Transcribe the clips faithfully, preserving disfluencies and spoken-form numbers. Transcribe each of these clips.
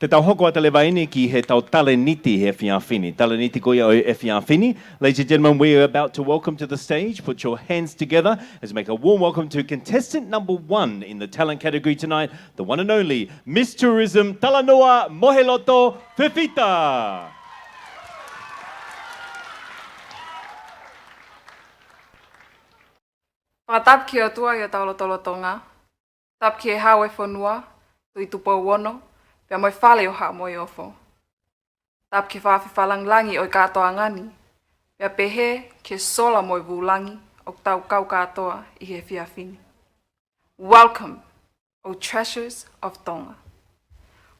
Te tau hoko atu leva eni ki heʻetau talēniti he efiafi ni. Talēniti ko ia ʻo e efiafi ni. Ladies and gentlemen, we are about to welcome to the stage. Put your hands together. Let's make a warm welcome to contestant number one in the talent category tonight, the one and only Miss Tourism Talanoa Moheloto Fifita. Fakatapu ki he ʻOtua ʻi hotau lotolotonga. Tapu ki he Hau ʻo e fonua, Tuʻi Tupou Ono, pea mo e Fale ʻo Haʻa Moheofo. Tapu ki he fakafeʻao langilangi ʻo e kātoanga ni, pea pehē ki he sola mo e vūlangi ʻoku tau kau kātoa ʻi he efiafi ni. Welcome, O treasures of Tonga.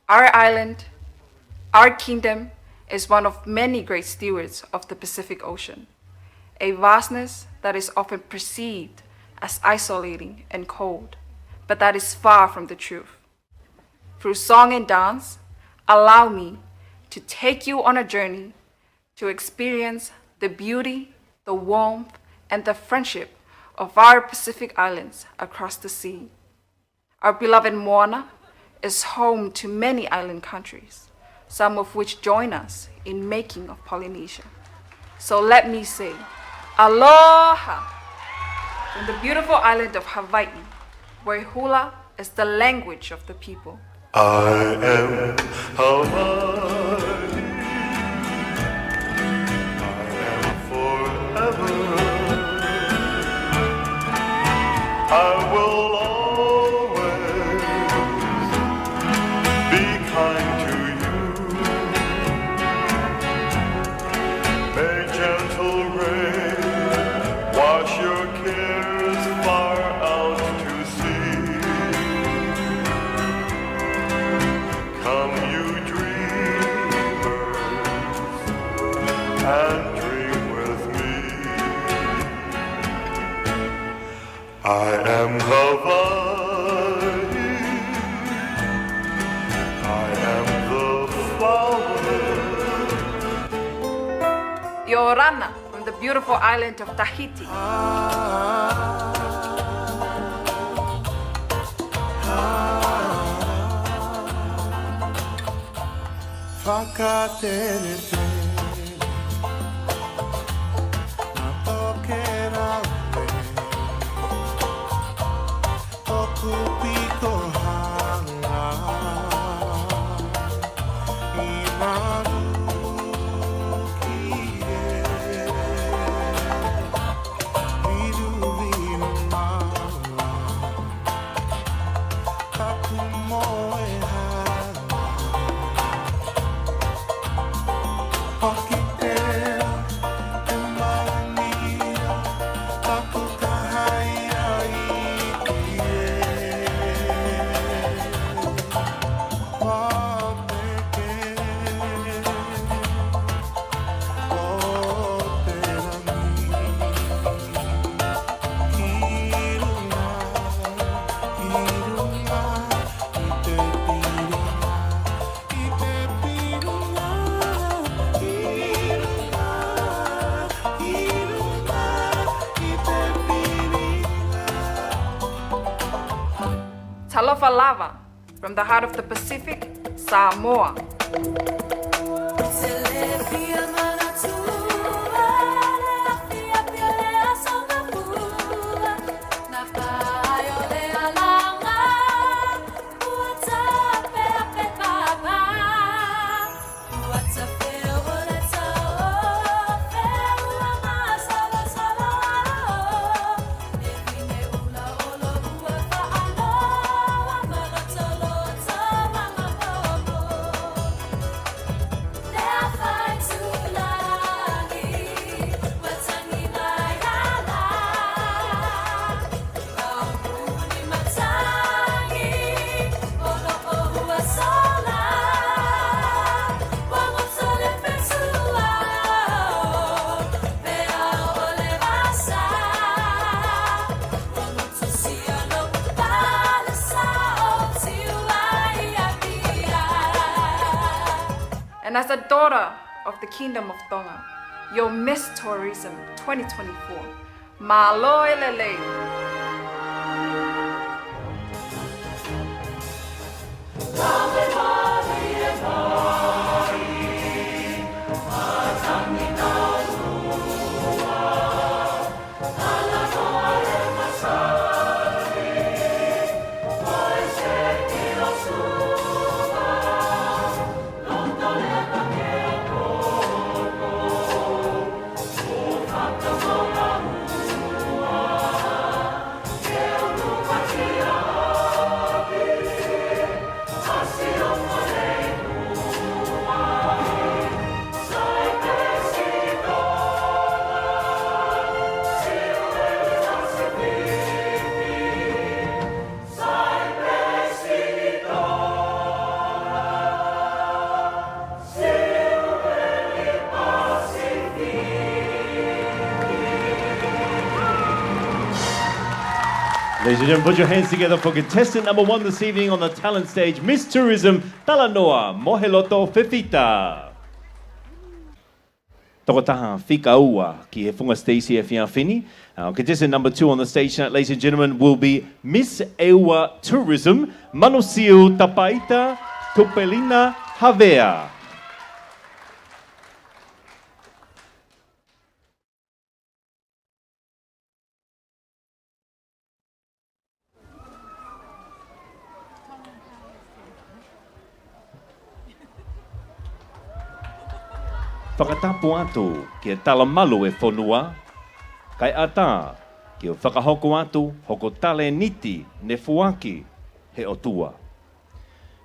Our island, our kingdom, is one of many great stewards of the Pacific Ocean, a vastness that is often perceived as isolating and cold, but that is far from the truth. Through song and dance, allow me to take you on a journey to experience the beauty, the warmth, and the friendship of our Pacific islands across the sea. Our beloved Moana is home to many island countries, some of which join us in making of Polynesia. So let me say, aloha from the beautiful island of Hawaii, where hula is the language of the people. I am Hawaii. I am forever. I will always be kind to you. May gentle rain wash your cares far out to sea. Come, you dreamers, and dream with me. I am Hawaii. I am the flower. ʻIorana, from the beautiful island of Tahiti. Fakateletele, na tokera ue, toku piko hala, ina nuki e, inu vina mala, taku moe hala. Talofa lava, from the heart of the Pacific, Samoa. And as a daughter of the Kingdom of Tonga, your Miss Tourism twenty twenty-four, mālō e lelei. Ladies and gentlemen, put your hands together for contestant number one this evening on the talent stage, Miss Tourism, Talanoa Moheloto Fefita. Tokotaha fika ua ki he funga siteisi efiafi ni. Our contestant number two on the stage tonight, ladies and gentlemen, will be Miss ʻEua Tourism, Manosiu Tapaita Tupelina Havea. Fakatapu atu ki he talamalu ʻo e fonua, kae ʻatā ke u fakahoko atu hoku talēniti ne foaki ʻe he ʻOtua.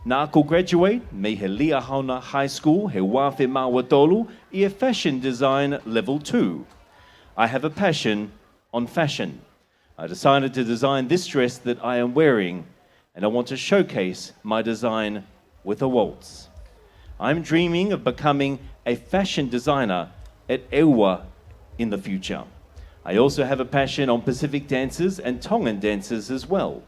Naʻa ku graduate mei he Liahona High School he ua afe mā ua tolu ʻi he Fashion Design Level two. I have a passion on fashion. I decided to design this dress that I am wearing, and I want to showcase my design with a waltz. I'm dreaming of becoming a fashion designer at ʻEua in the future. I also have a passion on Pacific dances and Tongan dances as well.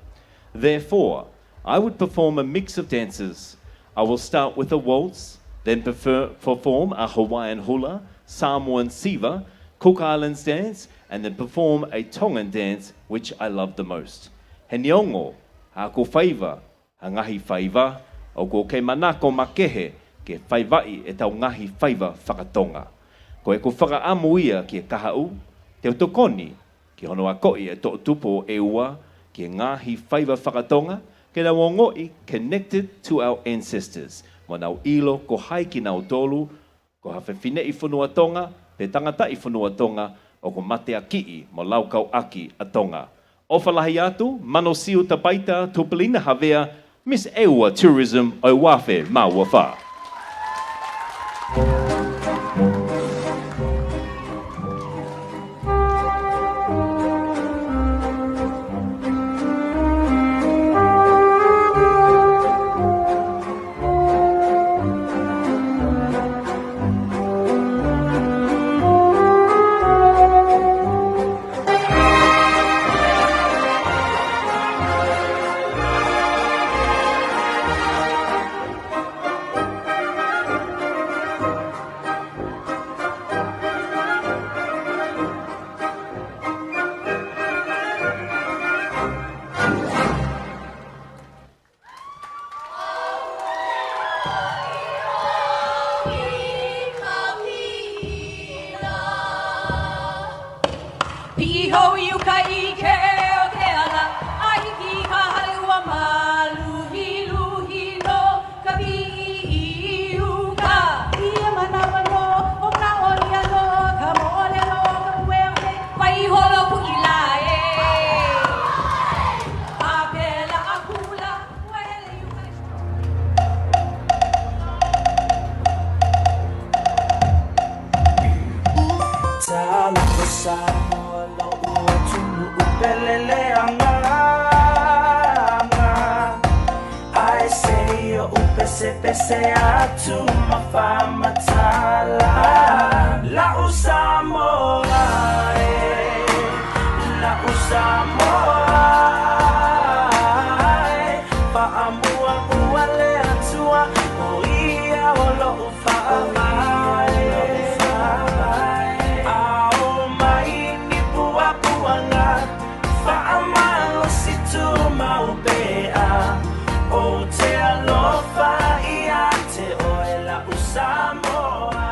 Therefore, I would perform a mix of dances. I will start with a waltz, then prefer, perform a Hawaiian hula, Samoan siva, Cook Islands dance, and then perform a Tongan dance, which I love the most. He neongo haʻaku faiva ha ngaahi faiva, ʻoku ou kei manako makehe ke faivaʻi ʻetau ngaahi faiva faka-Tonga. Ko ʻeku fakaʻamu ia ki he kahaʻu, te u tokoni ki hono akoʻi e toʻutupu ʻo ʻEua ki he ngaahi faiva faka-Tonga, ke nau ongoʻi connected to our ancestors, mo nau ʻilo ko hai kinautolu, ko ha fefineʻi fonua Tonga, pe tangataʻi fonua Tonga, ʻoku mateakiʻi mo laukauʻaki ʻa Tonga. ʻOfa lahi atu, Manosiu Tapaita Tupelina Havea, Miss ʻEua Tourism ʻo e ua afe mā ua fā. Piʻi hou i uka ʻi ke ʻo ke ala, ʻa hiki ka hale ua maluhiluhi no ka piʻi i uka. ʻI he manawa no, ʻo ka ʻoli ano, ka moʻolelo, ka puefe, fai holo kuʻi lae. A pela a kula, Tala ko Samoa loʻu ʻotu nuʻu pele leanga. ʻAi sei ʻoku pesepese atu ma fakamatala. Laʻu Samoa e, laʻu Samoa e. Faʻamuamua le Atua, ʻo ia ʻo loʻu faʻavae. ʻA ō mai ni puapuanga, faʻamalosi tu mau pea, ʻo te alofa ʻiate ʻoe laʻu Samoa.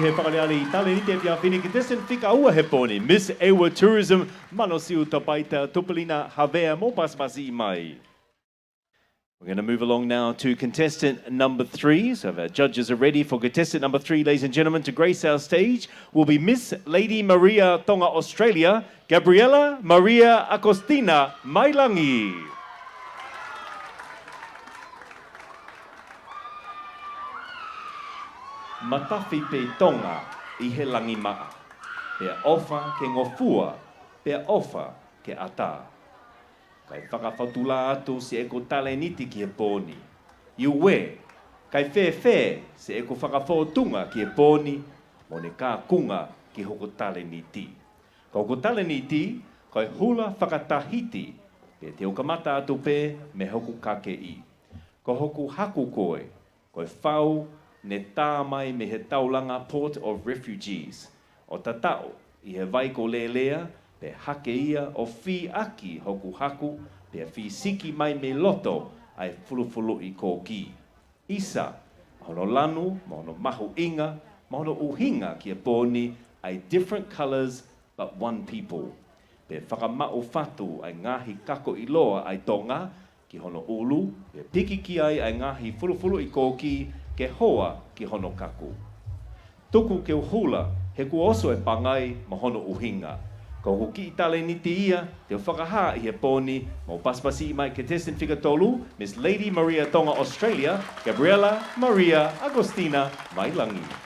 He fakaleleiʻi talēniti efiafi ni, contestant fika ua he pō ni, Miss Awa Tourism, Manosiu Tapaita, Tupulina Havea, mou pasipasi mai. We're gonna move along now to contestant number three. So if our judges are ready for contestant number three, ladies and gentlemen, to grace our stage will be Miss Lady Maria Tonga Australia, Gabriella Maria Agostina Mailangi. Matafi pē Tonga ʻi he langi maʻa, pea ʻofa ke ngofua, pea ʻofa ke ʻatā. Kae fakafotulā atu siʻeku talēniti ki he pō ni. ʻIuē, kae fēfē siʻeku fakafōtunga ki he pō ni, mo ne kākunga ki hoku talēniti. Ko hoku talēniti, ko e hula fakatahiti, pea te u kamata atu pē mei hoku kakeʻi. Ko hoku haku ko e, ko e fau ne tā mai mei he taulanga Port of Refugees, ʻo tataʻo ʻi he vai ko Lelea, pea hake ia ʻo fī ʻaki hoku haku, pea fīsiki mai mei loto ʻa e fulufuluʻi kōkī. ʻIsa, hono lanu, mo hono mahuʻinga, mo hono ʻuhinga ki he pō ni, ʻa e different colours but one people. Pea fakamaʻu fatu ʻa e ngaahi kako ʻiloa ʻa e Tonga ki hono ʻulu, pea piki ki ai ʻa e ngaahi fulufuluʻi kōkī ke hoa ki hono kaku. Tuku ke u hula, he kuo oso e pangai mo hono ʻuhinga. Ko hoku kiʻi talēniti ia, te u fakahā ʻi he pō ni, mou pasipasi mai contestant fika tolu, Miss Lady Maria Tonga Australia, Gabriella Maria Agostina Mailangi.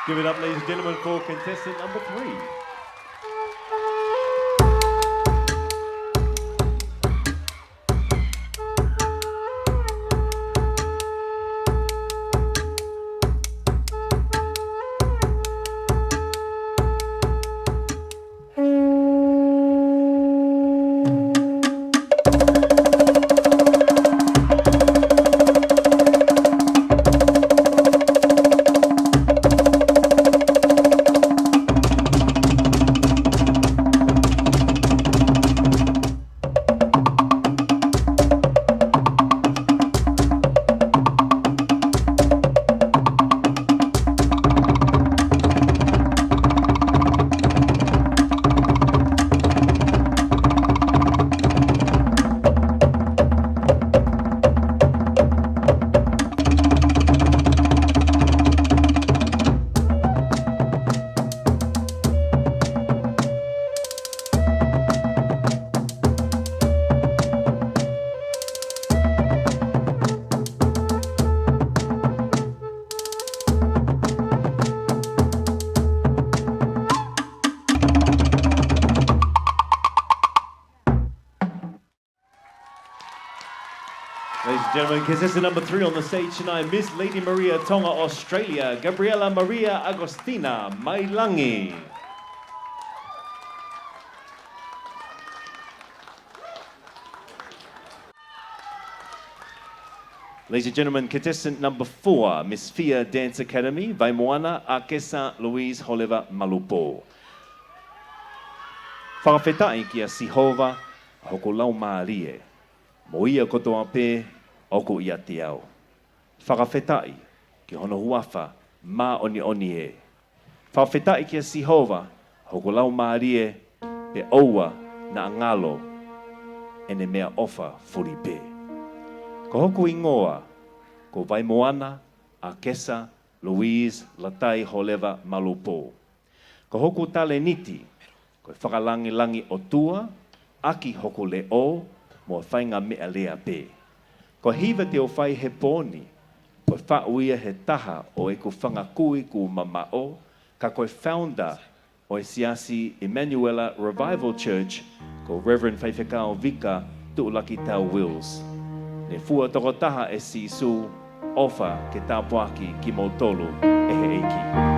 Give it up, ladies and gentlemen, for contestant number three. Gentlemen, contestant number three on the stage tonight, Miss Lady Maria Tonga Australia, Gabriella Maria Agostina Mailangi. Ladies and gentlemen, contestant number four, Miss Fia Dance Academy, Vaimoana Akesa Louise Holeva Malupo. Fakafetaʻi kia Sihova ʻa hoku laumālie, mo ia kotoa pē ʻoku ʻiate au, fakafetaʻi ki hono huafa māʻoniʻoni ē. Fakafetaʻi kia Sihova hoku laumālie, pea ʻoua naʻa ngalo ʻene meʻaʻofa fulipē. Ko hoku hingoa ko Vaimoana Akesa Louise Latai Holeva Malupo. Ko hoku talēniti ko e fakalāngilangi ʻOtua ʻaki hoku leʻo mo e faʻahinga meʻalea pē. Ko e hiva te u fai he pō ni, ko e faʻu ia he taha ʻo ʻeku fanga kui kuo mamaʻo, ka ko e founder ʻo e Siasi Emanuela Revival Church, ko Reverend Faifekau Vika Tuʻulakitau Wills. Ne fua tokotaha ʻe Sīsū, ʻofa ke tāpuaki kimoutolu ʻe he ʻEiki.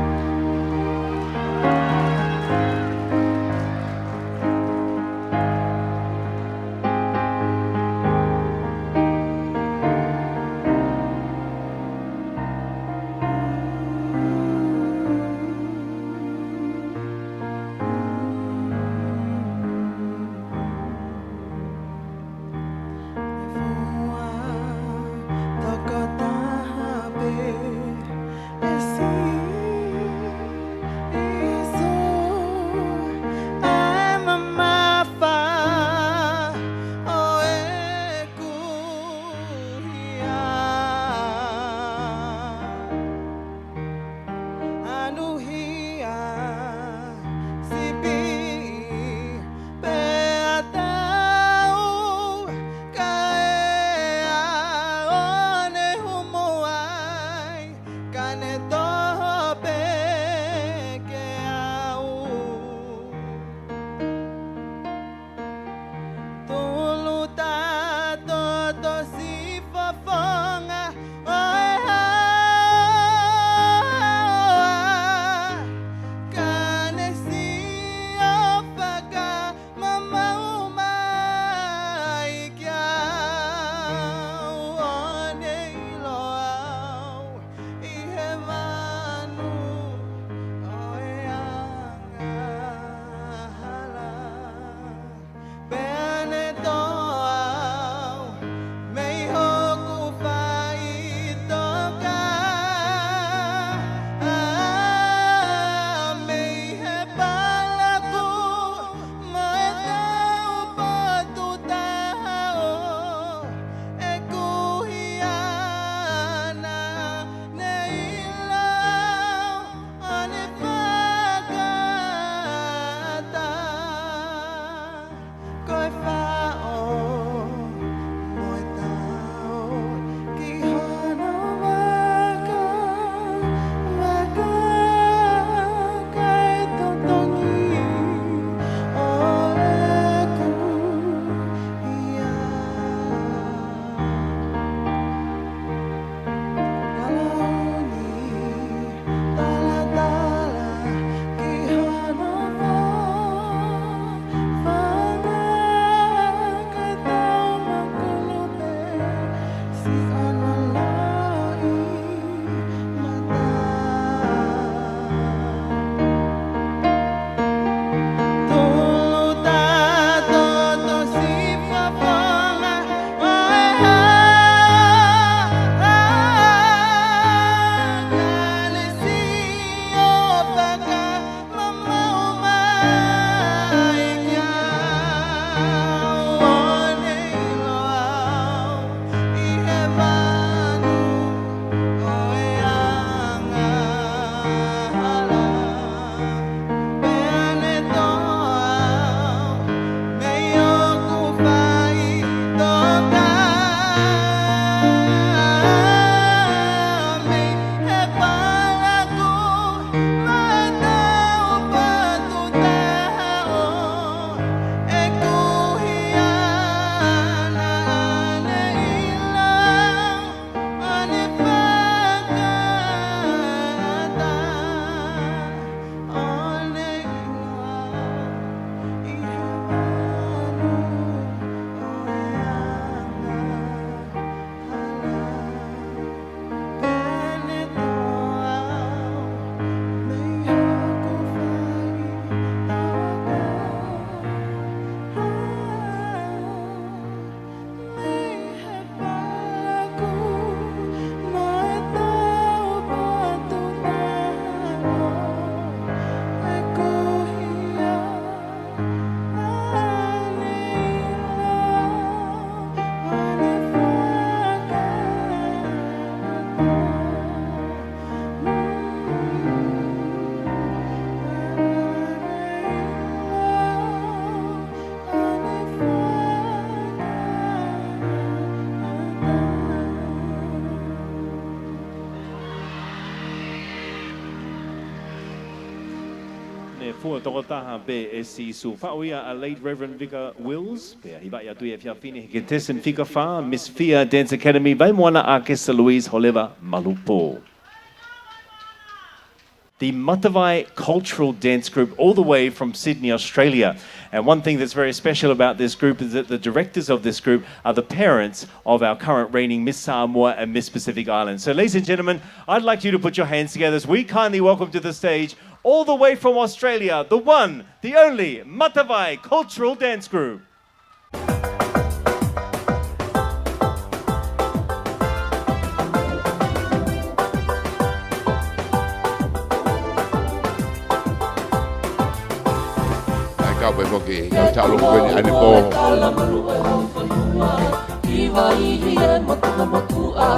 Pua tokotaha pē ʻe Sīsū. Faʻu ia ʻa Late Reverend Vicar Wills, pea hivaʻi atu ia he efiafi ni ʻe he Contestant Fika Fā, Miss Fia Dance Academy, Vaimoana ʻAkesa Louise Holeva Malupō. The Matavai Cultural Dance Group, all the way from Sydney, Australia. And one thing that's very special about this group is that the directors of this group are the parents of our current reigning Miss Samoa and Miss Pacific Islands. So, ladies and gentlemen, I'd like you to put your hands together as we kindly welcome to the stage, all the way from Australia, the one, the only Matavai Cultural Dance Group. ʻAi, kau pē foki, kau taʻalo ko eni ʻanepō. Ki vai hie motuka motuʻa.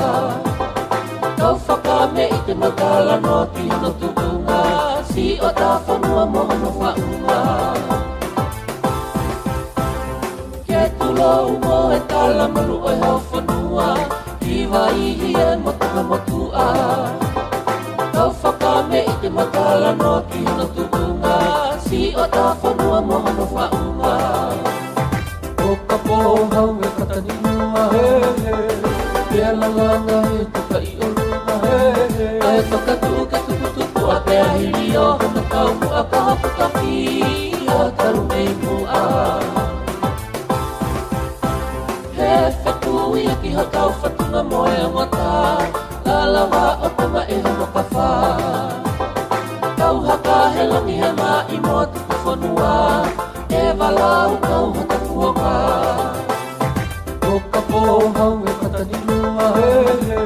Kau fakameʻite mo talanoa ki hono tuʻunga, siʻotau fonua mo hono faʻunga. Ke tulou mo e talamalu ʻo e hau fonua, ki vai hie motuka motuʻa. Kau fakameʻite mo talanoa ki hono tuʻunga, siʻotau fonua mo hono faʻunga. ʻO ka pō hau e katani nua, he, he. Pea lalanga he tukaʻi ʻolunga, he, he. ʻAi fakatuʻu ke tuputupuʻa pea hili ʻo hono kaumuʻa ka hopu taki ʻa talu mei muʻa. He fetui ʻaki hotau fatunga mo e ongota, lalava ʻo tama ʻe hono kafa. Kau haka he langi he maʻi mo tuku fonua, ʻe valau kau hata kuonga. ʻO ka pō hau e katani nua, he, he.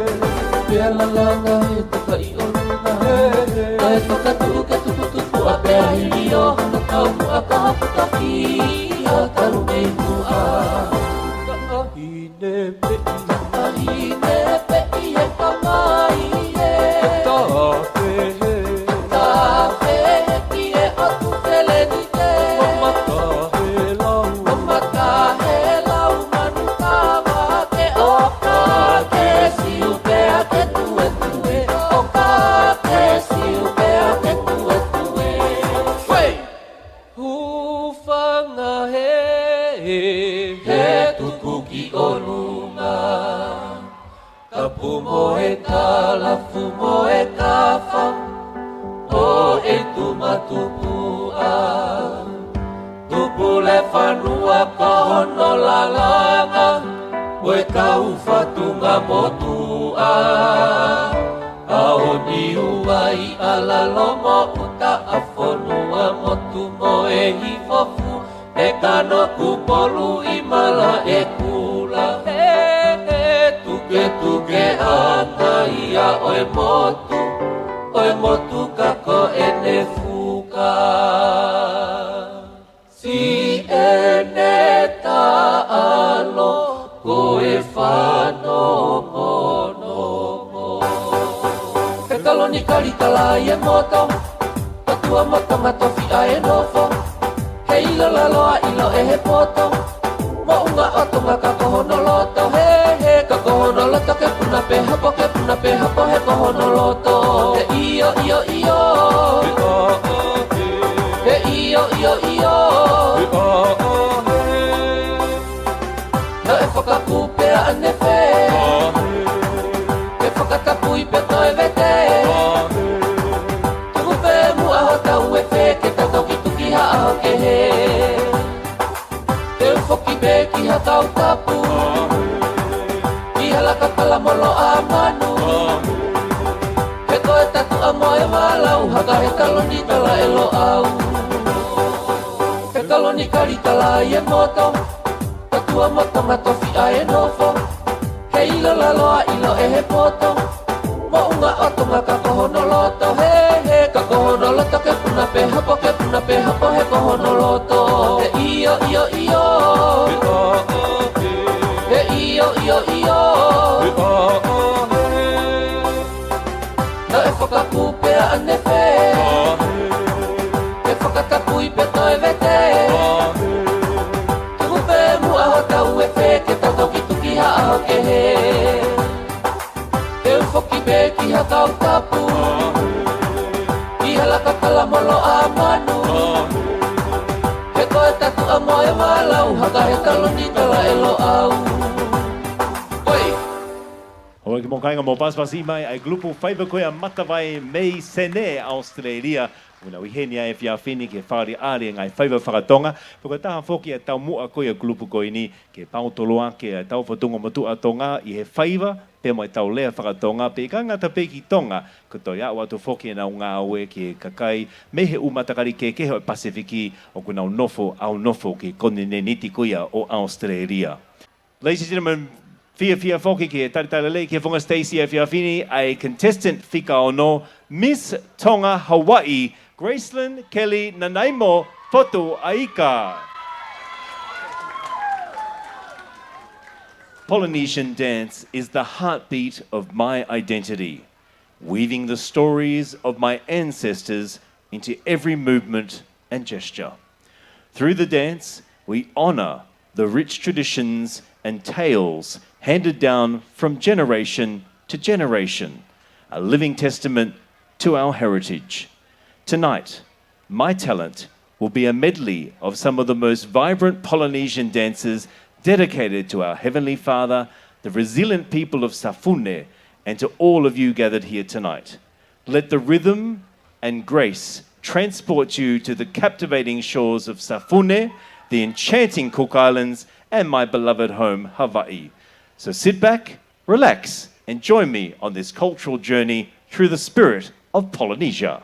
Pea lalanga he tukaʻi ʻolunga, he, he. ʻAi fakatuʻu ke tuputupuʻa pea hili ʻo hono kaumuʻa ka hopu taki ʻa talu mei muʻa. Ka ʻahine peʻi. Ka ʻahine peʻi he kamai he. Ka tafe he. Ka tafe he ki he ʻotu feleni. Mamata he lau. Mamata he lau manu kava ke ʻoka ke siu pea ke tuetue. ʻOka ke siu pea ke tuetue. Hei! Hūfanga he, he tuku ki ʻolunga. Kapu mo e kalafu mo e kafa, ʻo e tuma tupuʻa. Tupu le fanua ka hono lalanga, ʻo e kau fatunga motuʻa. ʻAo Niuai, ʻAlalo mo ʻUta, ʻa Fonuamotu mo e Hihifo, ʻe Kanokupolu ʻi Malaʻekula. He, he, tuketuke ʻa Naia ʻo e motu, ʻo e motu ka ko ʻene fuka. Siʻene taʻalo ko e fanongonongo. He kaloni kalitala ʻi e moto, Ka tua mo Tonga tofiʻa e nofo. He ʻilo lalo ʻa ʻilo ʻe he poto. Moʻunga ʻo Tonga ka ko hono loto. He, he, ka ko hono loto ke puna pē hapo, ke puna pē hapo, he ko hono loto. He ʻio, ʻio, ʻio. He ʻio, ʻio, ʻio. Naʻe fakakū pea ʻanefē. Ke fakatapui pea toe vete. Tuku pē muʻa hotau efe ke tau toki tuki ha ʻaho kehe. Te u foki pē ki ha kau tapu. Ki ha laka kala mo loʻa manu. He ko e tatuʻa mo e valau haka he kaloni tala ʻe Loʻau. He kaloni kalitala ʻi e moto. Ka tua mo Tonga tofiʻa e nofo. He ʻilo lalo ʻa ʻilo ʻe he poto. Moʻunga ʻo Tonga ka ko hono loto. He, he, ka ko hono loto ke puna pē hapo, ke puna pē hapo, he ko hono loto. He ʻio, ʻio, ʻio. He ʻio, ʻio, ʻio. Naʻe fakakū pea ʻanefē. Ke fakatapui pea toe vete. Tuku pē muʻa hotau efe ke tau toki tuki ha ʻaho kehe. Te u foki pē ki ha kau tapu. Ki ha laka kala mo loʻa manu. Tatu a moe wa lau, haka he taloni kala e lo au. Oi! Hoi ki mo kāinga mo pasipasi mai ʻa e kulupu faiva ko ia Matavai mei Senē, Australia. Ua nau ʻi heni ʻa e efiafi ni ke fakaʻaliʻali e ngaahi faiva fakatonga. Pea ko e taha foki ʻa e taumuʻa ko ia kulupu ko eni ke paotoloaki ʻa e tau fōtunga motuʻa Tonga ʻi he faiva pea mo e tau lea fakatonga, pea ʻikai ngata pē ki Tonga, ko e toe aʻu atu foki ʻenau ngāue ki he kakai mei he ʻū matakali kehekehe ʻo e Pasifiki ʻoku nau nofo ʻo nofo ki he koninēniti ko ia ʻo Australia. Ladies and gentlemen, fiefia foki ke talitali lelei ki he funga siteisi he efiafi ni ʻa e contestant fika ono, Miss Tonga Hawaii, Gracelyn Kelly Nanaimo Fotu Aika. Polynesian dance is the heartbeat of my identity, weaving the stories of my ancestors into every movement and gesture. Through the dance, we honor the rich traditions and tales handed down from generation to generation, a living testament to our heritage. Tonight, my talent will be a medley of some of the most vibrant Polynesian dances dedicated to our Heavenly Father, the resilient people of Safune, and to all of you gathered here tonight. Let the rhythm and grace transport you to the captivating shores of Safune, the enchanting Cook Islands, and my beloved home, Hawaii. So sit back, relax, and join me on this cultural journey through the spirit of Polynesia.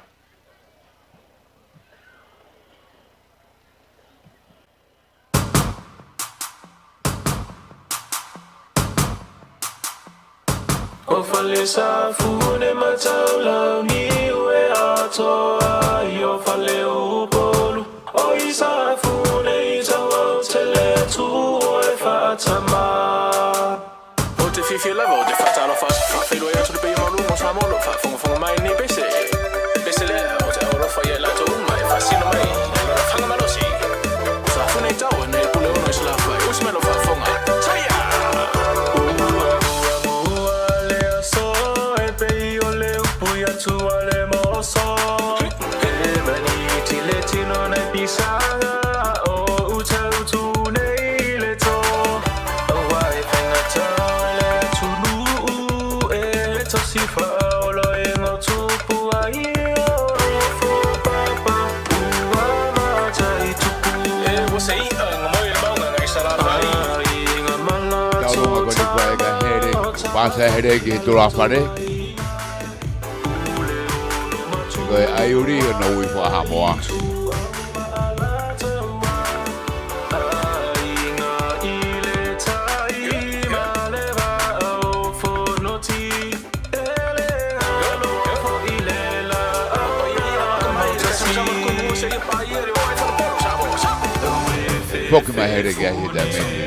ʻO Fale Safune matau lau Niue ʻatoa, ʻo Faleupolu, ʻo Safune ʻi Tauautele, tuʻu ʻo e faʻa tama. ʻOku te fiefia lava ʻo te fakatalofa, fakafeʻiloaki atu pē ʻi malu mo Samoa, fakafongofonga mai ni pese. Pese lea, ʻo te ʻaloʻofa ia ʻa e lato uma ʻe fakasino mai, ʻe lona fanga malosi. Safune ʻi Tauautele, pule ono ʻi Salafai, ʻusi mai lo fakafonga. Taia! Ua, ua, ua, lea so, e pei ʻo le upu ia tua le moso. E mani tile tino nai pisanga, ʻo uta utu nei le to. Ua e faingata le tunuʻu, e tosi faʻaolo e ngotupu ai o fo papa. Ua mata i tupu. E, ua se iʻa, nga moe le maunga, ngai Salafai. Ai, nga mala. Tau longa ko ni kua e ka here, pasa here ki he tula fale. Ko e ʻai uli ʻo na ui fakahamoa. Foki mai here ki ai he taimi ni.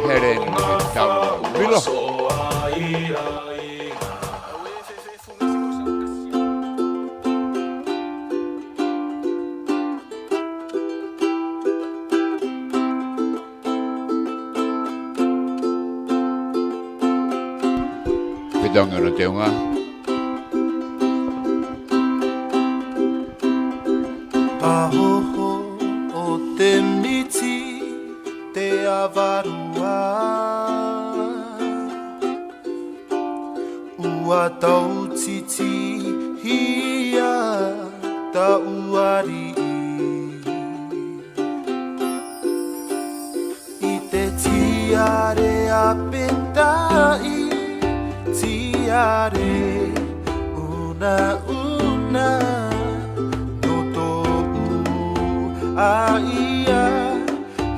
Helen Tamu Milo. Fetongi ʻo teunga. Pahoho ʻo te miti te avarua. Ua tau titi hia tau ari. ʻI te tiare a petaʻi, tiare unauna, no toʻu a ia,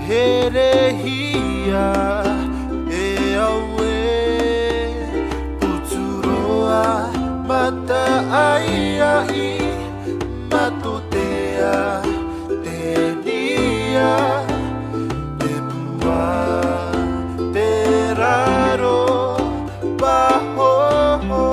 herehia e au e, puturoa mata ai ai, matotea, tenia, te pua, te raro, pahoho.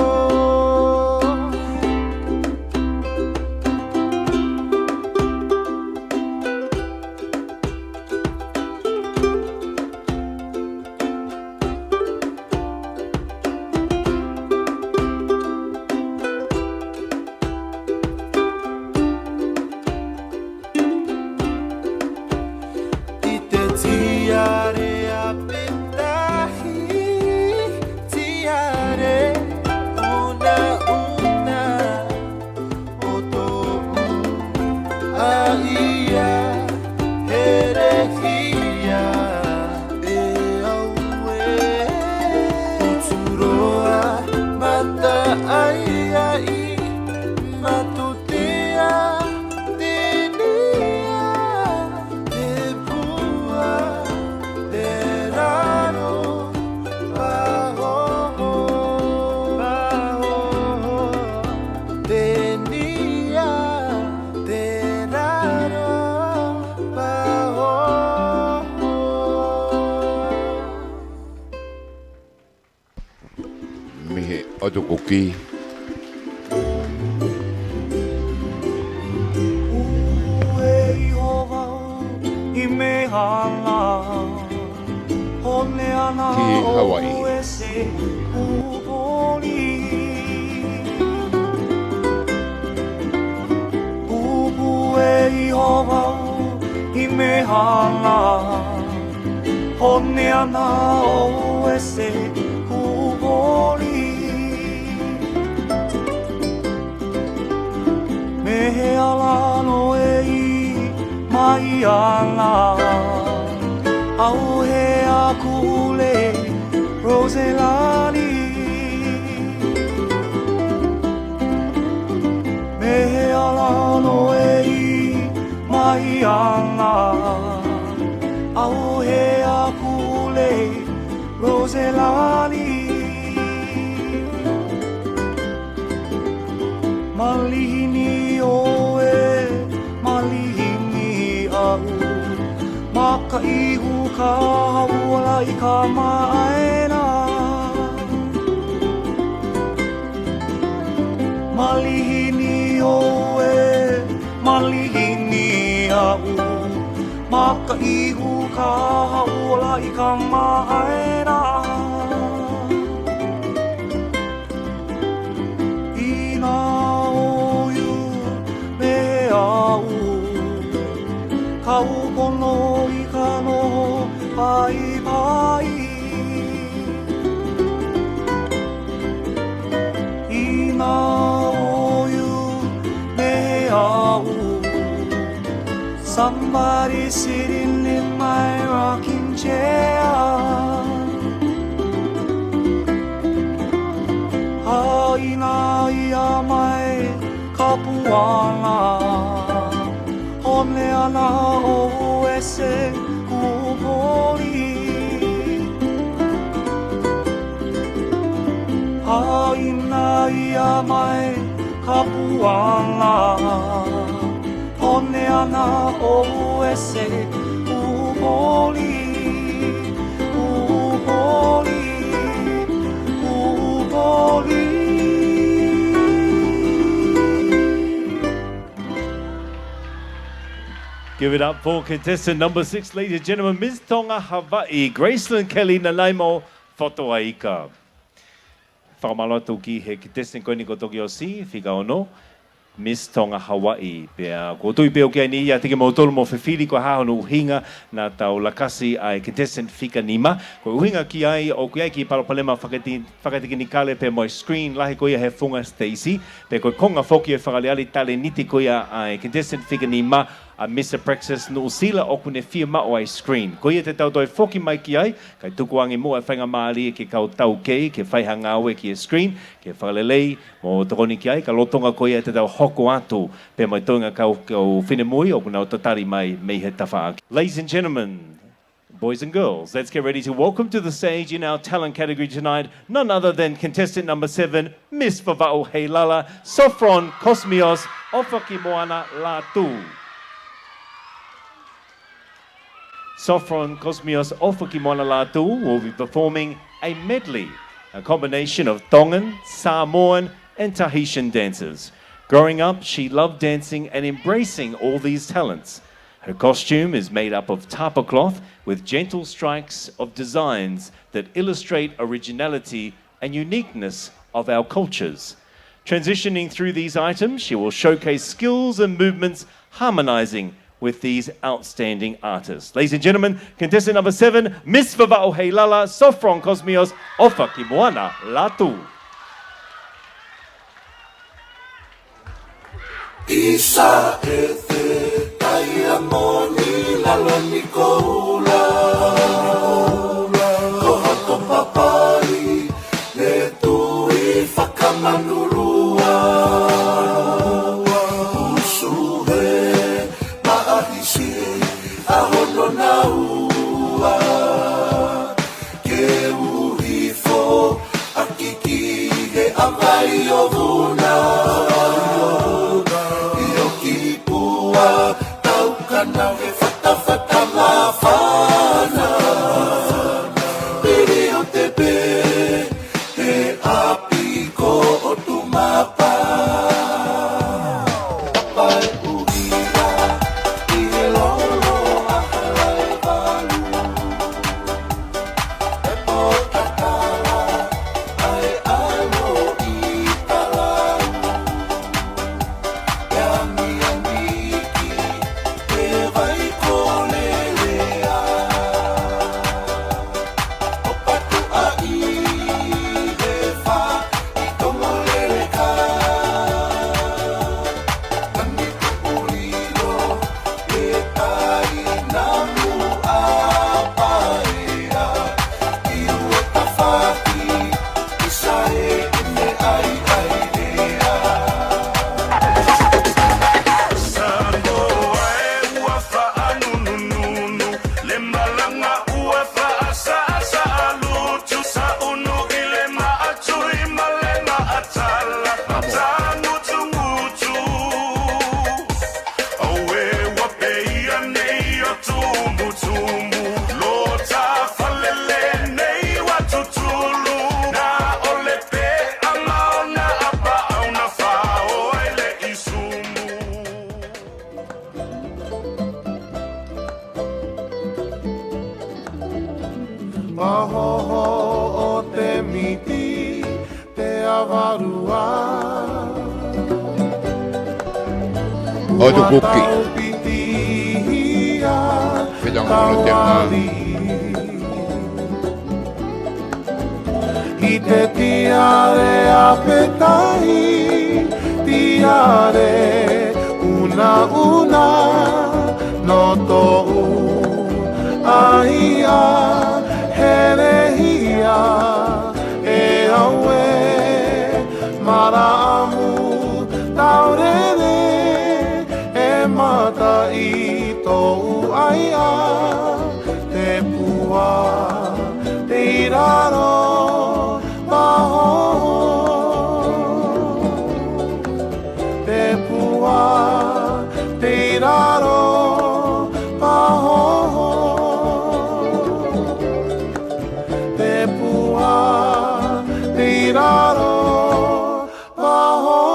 Tukuki. Ue i hovau i mehana hone ana ki Hawaii. Ese kupoli. Pupue i hovau i mehana hone ana ese kupoli. Mehe ala no e i mai ana au he akule Roselani. Mehe ala no e i mai ana au he akule Roselani. Malihini oe, malihini au, maka ihu ka hauala i ka maena. Malihini oe, malihini au, maka ihu ka hauala i ka maena. Ina o iu me au, kau pono i ka noho paipai. Ina o iu me au, somebody sitting in my rocking chair. Haʻina ia mai ka puana, hone ana ese kupoli. Haʻina ia mai ka puana, hone ana ese kupoli, kupoli, kupoli. Give it up for contestant number six, ladies and gentlemen, Miss Tonga Hawaii, Gracelyn Kelly Nanaimo Fotuaika. Fakamālō atu ki he contestant ko eni kuo toki ʻosi, fika ono, Miss Tonga Hawaii. Pea ʻoku ou tui pē ʻoku ʻi ai ʻiate kimoutolu mo fifili ko e hā hono ʻuhinga naʻa tau lakasi ai contestant fika nima. Ko e ʻuhinga ki ai ʻoku ʻi ai e kiʻi palopalema fakati-, fakatekinikale pea mo e screen lahi ko ia he funga Stacy. Pea ko e konga foki e fakaʻaliʻali talēniti ko ia ʻa e contestant fika nima, ʻa Miss Abraxas Nuʻusila, ʻoku ne fiemaʻu ʻa e screen. Ko ia te tau toe foki mai ki ai, kae tukuange muʻa e faingamālie ki he kau taukei ke fai ha ngāue ki he screen, ke fakalelei mo tokoni ki ai, ka lolotonga ko ia te tau hoko atu pea mo e toenga kau, kau finemui ʻoku nau tatali mai mei he tafaʻaki. Ladies and gentlemen, boys and girls, let's get ready to welcome to the stage in our talent category tonight, none other than contestant number seven, Miss Vavaʻu Heilala, Sophron Cosmios ʻOfakimoana Lātū. Sophron Cosmios ʻOfakimoana Lātū will be performing a medley, a combination of Tongan, Samoan, and Tahitian dances. Growing up, she loved dancing and embracing all these talents. Her costume is made up of tapa cloth with gentle strikes of designs that illustrate originality and uniqueness of our cultures. Transitioning through these items, she will showcase skills and movements harmonizing with these outstanding artists. Ladies and gentlemen, contestant number seven, Miss Vavaʻu Heilala, Sophron Cosmios ʻOfakimoana Lātū. ʻI Sāʻete, Taiamoni, Lalo ni Koula, ko hoto papai, ne tui fakamanulua, usu he maʻahisi ʻa hono naua, ke uhi fo ʻaki ki he ʻavai ʻo Vuna, ʻio ki Pua, tau ka nau he fatafata māfana, pili ʻo te pē he ʻapi ko Pahoho ʻo te miti te avarua. ʻO tu kuki. Ua tau piti hia. Pita ngono te ma. Tauali. ʻI te tiare ʻa Petahi, tiare unauna, no toʻu ʻai ʻa Helehia, ʻe au e maraʻamu taulele, ʻe mata ʻi toʻu ʻai ʻa Te pua te iraro pahoho. Te pua te iraro pahoho. Te pua te iraro pahoho.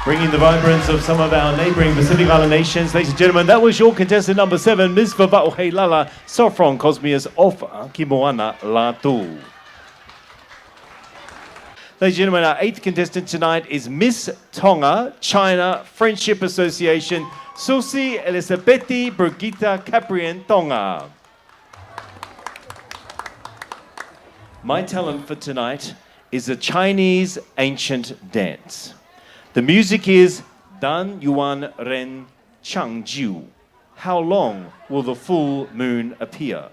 Bringing the vibrance of some of our neighbouring Pacific Island nations. Ladies and gentlemen, that was your contestant number seven, Miss Vavaʻu Heilala, Sophron Cosmius of Kimoana Lātū. Ladies and gentlemen, our eighth contestant tonight is Miss Tonga, China Friendship Association, Susi Elisabeti Brigitta Caprian Tonga. My talent for tonight is a Chinese ancient dance. The music is Dan Yuan Ren Chang Jiu. How long will the full moon appear?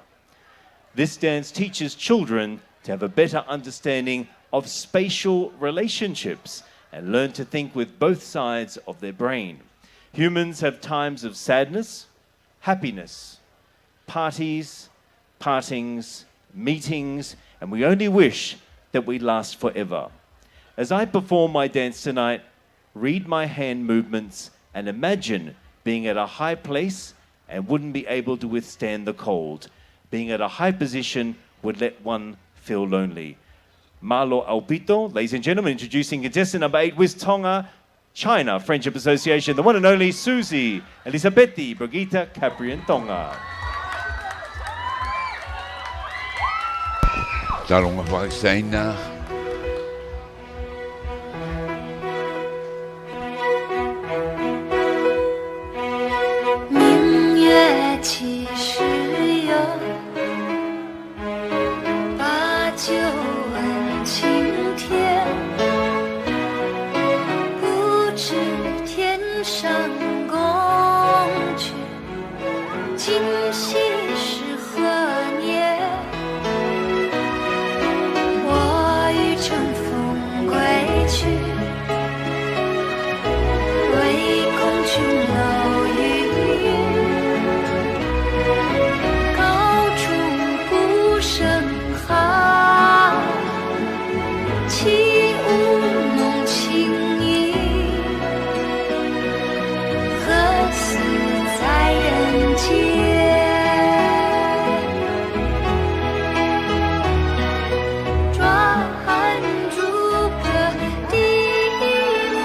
This dance teaches children to have a better understanding of spatial relationships and learn to think with both sides of their brain. Humans have times of sadness, happiness, parties, partings, meetings, and we only wish that we last forever. As I perform my dance tonight, read my hand movements and imagine being at a high place and wouldn't be able to withstand the cold. Being at a high position would let one feel lonely. Mālō ʻaupito, ladies and gentlemen, introducing contestant number eight, Miss Tonga, China Friendship Association, the one and only Susi Elisabeti Brigitta Caprian Tonga. Talonga fakasaina. 明月几时有？ 把酒问青天，不知天上宫阙，今夕是何年？我欲乘风归去， 唯恐琼楼玉宇，高处不胜寒。起舞弄清影，何似在人间？ 寒竹客低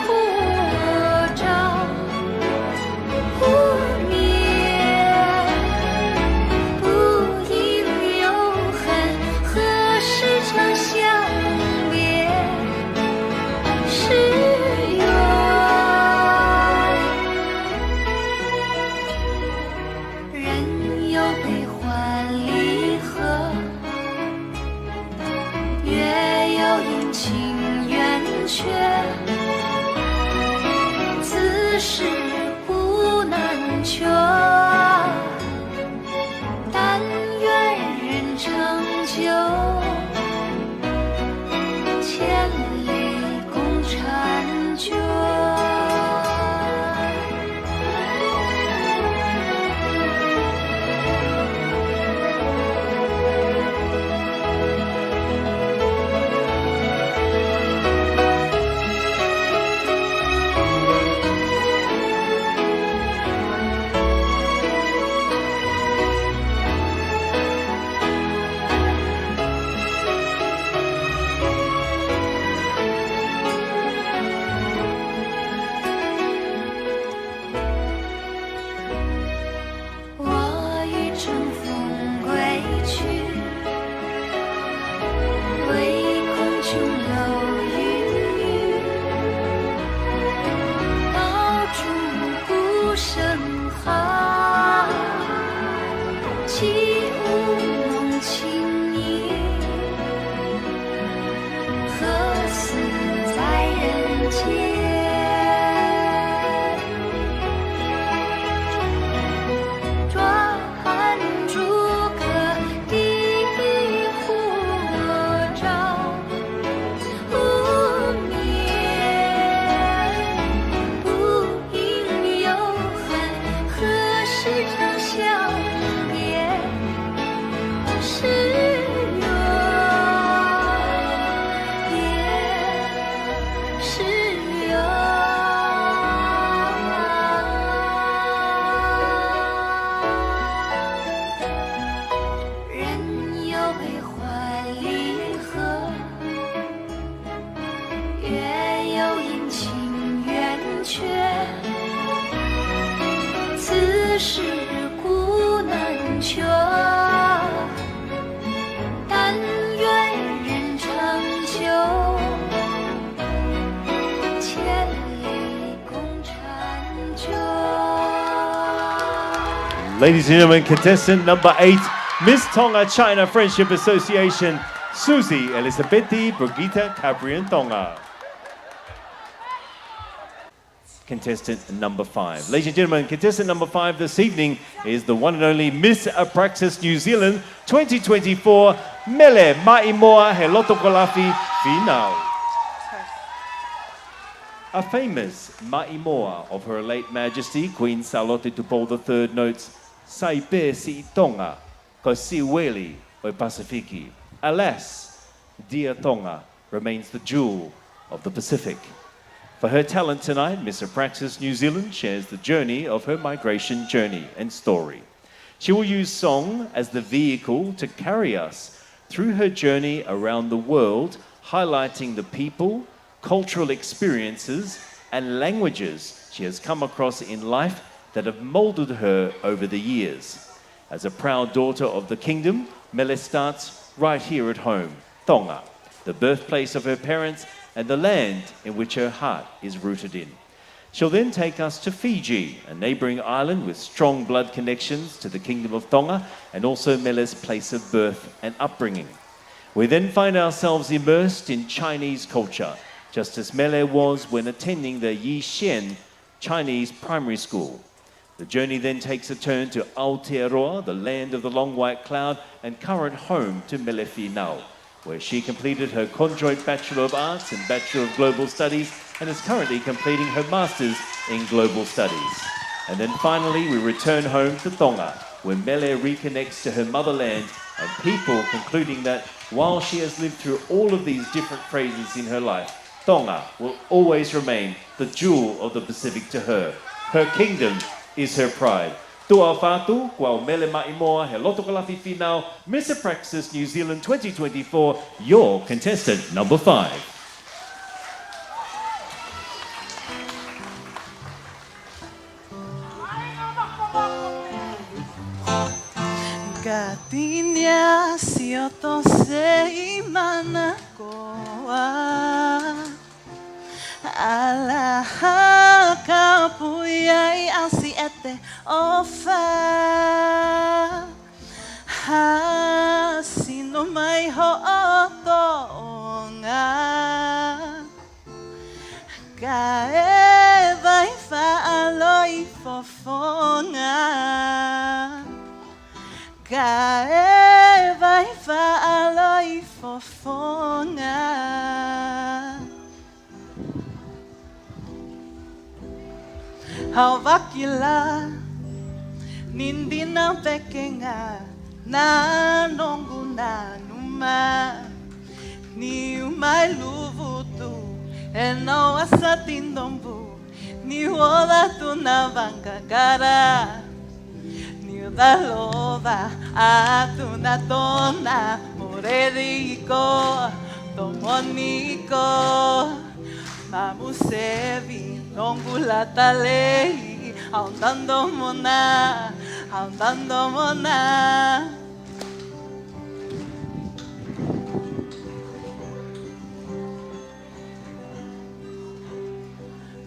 火照，忽面不应有恨，何时长向别时圆？人有悲欢离合， 月有阴晴圆缺，此事古难全。但愿人长久，故弄清影，何似在人间？转朱阁，低绮火照，无眠。 不应有恨，何时长啸别时圆？别时圆。人有悲欢离合， 月有阴晴圆缺，此事古难全。但愿人长久，千里共婵娟。 Ladies and gentlemen, contestant number eight, Miss Tonga China Friendship Association, Suzy Elizabeth Brigita Cabrian Tonga. Contestant number five. Ladies and gentlemen, contestant number five this evening is the one and only Miss Abraxas New Zealand twenty twenty-four, Mele Maʻimoa Helotokolafi Finau. A famous maʻimoa of Her Late Majesty Queen Sālote Tupou the third notes, Sai pē siʻi Tonga, ko e siʻi weli ʻo e Pasifiki. Alas, dear Tonga remains the jewel of the Pacific. For her talent tonight, Miss Abraxas New Zealand shares the journey of her migration journey and story. She will use song as the vehicle to carry us through her journey around the world, highlighting the people, cultural experiences, and languages she has come across in life that have molded her over the years. As a proud daughter of the kingdom, Mele starts right here at home, Tonga, the birthplace of her parents and the land in which her heart is rooted in. She'll then take us to Fiji, a neighbouring island with strong blood connections to the Kingdom of Tonga and also Mele's place of birth and upbringing. We then find ourselves immersed in Chinese culture, just as Mele was when attending the Yixin Chinese Primary School. The journey then takes a turn to Aotearoa, the land of the long white cloud and current home to Mele Finau, where she completed her conjoint Bachelor of Arts and Bachelor of Global Studies and is currently completing her Masters in Global Studies. And then finally, we return home to Tonga, where Mele reconnects to her motherland and people, concluding that while she has lived through all of these different phases in her life, Tonga will always remain the jewel of the Pacific to her. Her kingdom is her pride. Tuʻa ʻofa atu, ko au Mele Maʻimoa Helotokolafi Finau, Miss Abraxas New Zealand twenty twenty-four, your contestant number five. Gardenia sioto seimana koa. Ala haka pui ai ʻasi ʻete ʻofa. Ha sino mai hoʻo Tonga. Kae vai faʻa loi fofonga. Kae vai faʻa loi fofonga. Hau vakila, nindina pekenga, na nongu na numa. Niu mai luvutu, e no asa tindombu, niu ola tuna vangagara. Niu dalova, a tuna tona, moreri ko, tomoniko. Mamu sevi, nongu lata lei, hau tandomona, hau tandomona.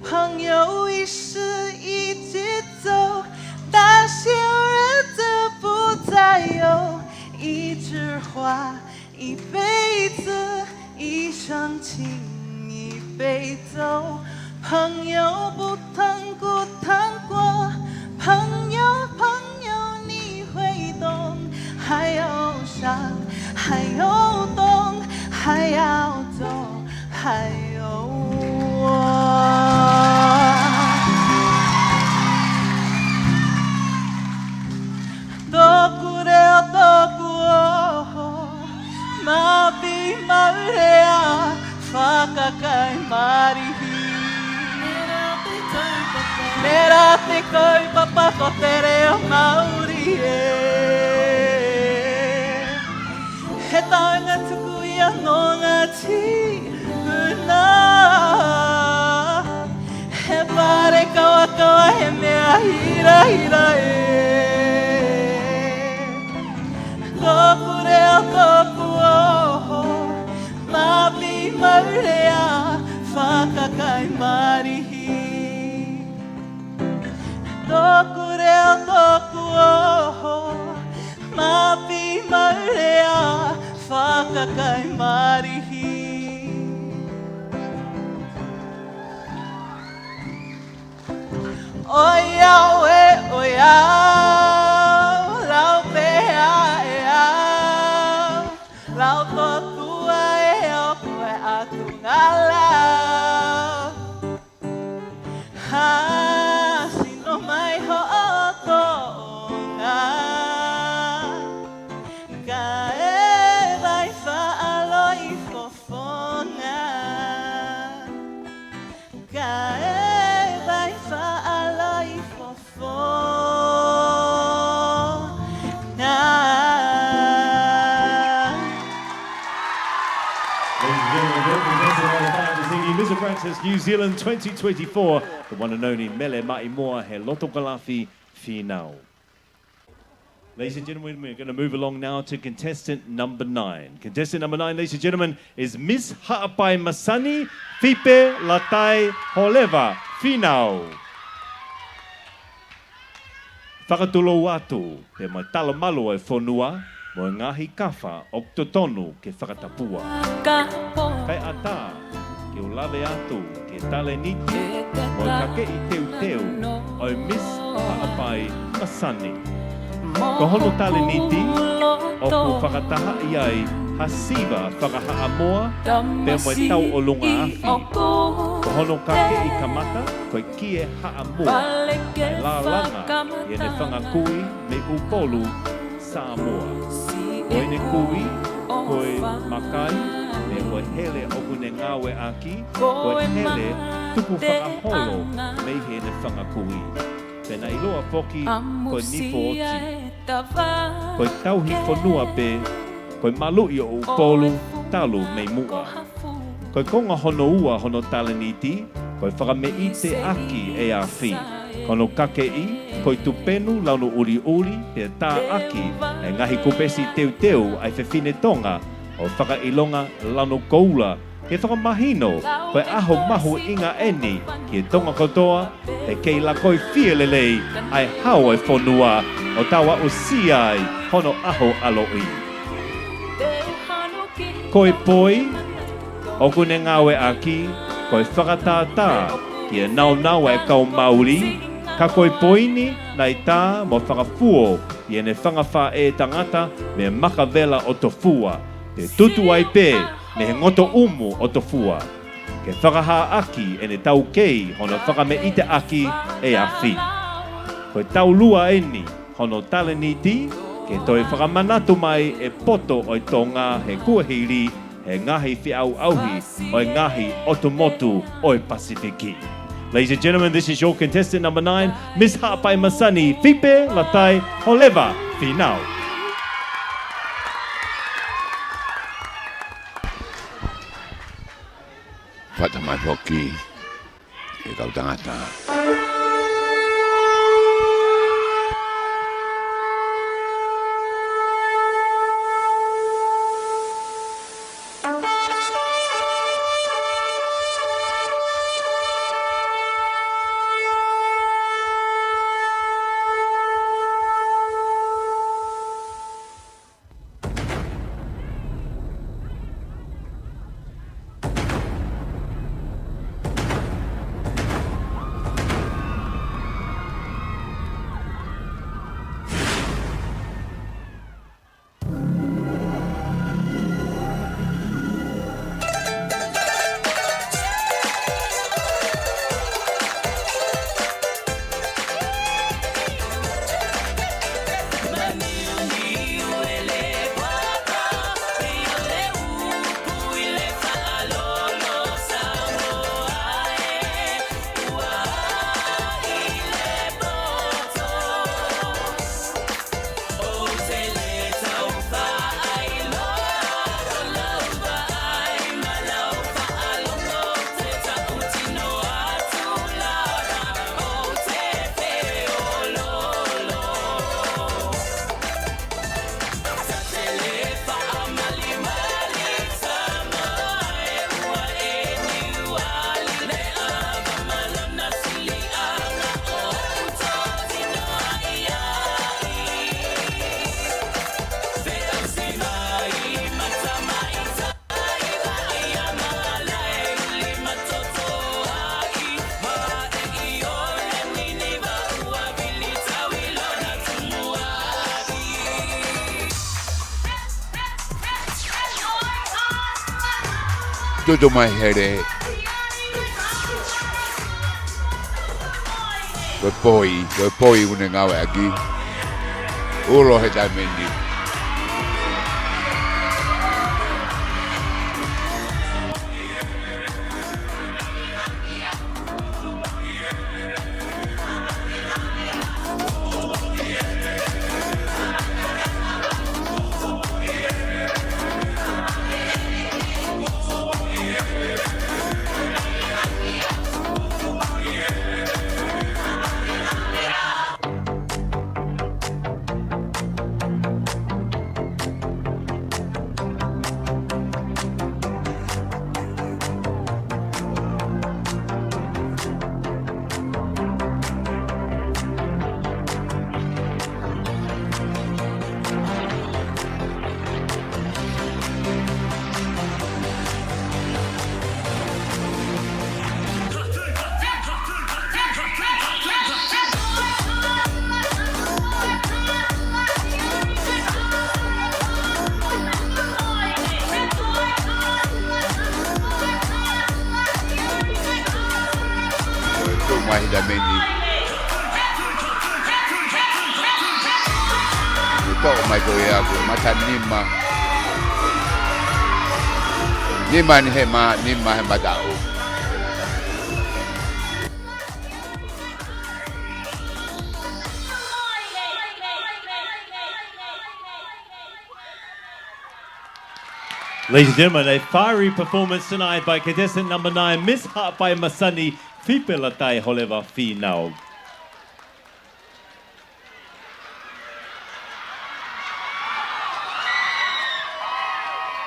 Hang yo isu i tito, da shiura tu putai 花一辈子，一生情一辈子，朋友不谈孤单过，朋友，朋友你会懂，还有伤，还有痛，还要走，还有我。 Toku leo, toku ʻoho, maʻu pē maʻu lea, fakakai malihi. Mera te kaupapa ko te leo Mauli ē. He taʻanga tuku ia no ngati una. He pale kawakawa he meʻa hirahira ē. Toku leo, toku ʻoho, maʻu pē maʻu lea, fakakai malihi. Toku leo, toku ʻoho, maʻu pē maʻu lea, fakakai malihi. ʻOiauē, ʻoiau, lau pē ʻe au, lau tōtua ē ʻoku ʻi ai ʻa Tungala. Hā, sino mai hoʻo toʻonga, kae vai faʻa loi fofonga. Kae vai faʻa loi fofonga. Ladies and gentlemen, contestant number five is singing Miss Apprentice New Zealand twenty twenty-four, the one and only Mele Maimoa, he loto kalafi Fīnau. Ladies and gentlemen, we're gonna move along now to contestant number nine. Contestant number nine, ladies and gentlemen, is Miss Haʻapai Masani, Fipe Latai Holeva, Fīnau. Fakatulou atu pē mo e talamalu ʻo e fonua, mo e ngaahi kafa ʻoku totonu ke fakatapua. Kae ʻatā ke u lave atu ki he talēniti mo e kakeʻi teuteu ʻo e Miss Haʻapai Masani. Ko hono talēniti ʻoku fakatahaʻi ai ha siva fakahaʻamoa pea mo e tauʻolunga afi. Ko hono kakeʻi kamata ko e kie haʻamoa, kae lālanga ʻi heʻene fanga kui mei ʻUpolu, Samoa. Ko ʻene kui ko e makai, pea ko e hele ʻoku ne ngāueʻaki ko e hele tupu fakaholo mei heʻene fanga kui. Pea naʻe ʻiloa foki ko e nifo oti. Ko e tauhi fonua pē ko e maluʻi ʻo ʻUpolu talu mei muʻa. Ko e konga hono ua hono talēniti ko e fakameʻiteʻaki e afi. Ko hono kakeʻi ko e tupenu lanu ʻuliʻuli, pea tāʻaki ʻe he ngaahi kupesi teuteu ʻa e fefine Tonga ʻo fakaʻilonga lanu koula, ke fakamahino ko e ʻaho mahuʻinga ʻeni ki he Tonga kotoa, he kei lakoi fie lelei ʻa e hao ʻo e fonua ʻo tau aʻusia ai hono ʻaho ʻaloʻi. Ko e poi ʻoku ne ngāueʻaki ko e fakatātā ki he naunau ʻa e kau Mauli, ka ko e poini naʻe tā mo fakafuo ʻi heʻene fanga faʻē tangata mei he Makavela ʻo Tofua, pea tutu ai pē mei he ngotoʻumu ʻo Tofua, ke fakahāʻaki ʻene taukei hono fakameʻiteʻaki e afi. Ko e taulua ʻeni hono talēniti ke toe fakamanatu mai e poto ʻo e Tonga he kuohili, he ngaahi feʻauʻauhi ʻo e ngaahi ʻotu motu ʻo e Pasifiki. Ladies and gentlemen, this is your contestant number nine, Miss Haʻapai Masani, Fipe Latai Holeva, Fīnau. Fakatau mai foki e kau tangata. Tutu mai hele. Ko e poi, ko e poi ʻoku ne ngāueʻaki. Ulo he taimi ni. Tuʻu mai he taimi ni. Tuʻu mai ko ia ko e mata nima. Nima ni he ma, nima he mataʻu. Ladies and gentlemen, a fiery performance tonight by contestant number nine, Miss Haʻapai Masani, Fipelatai Holeva Fīnau.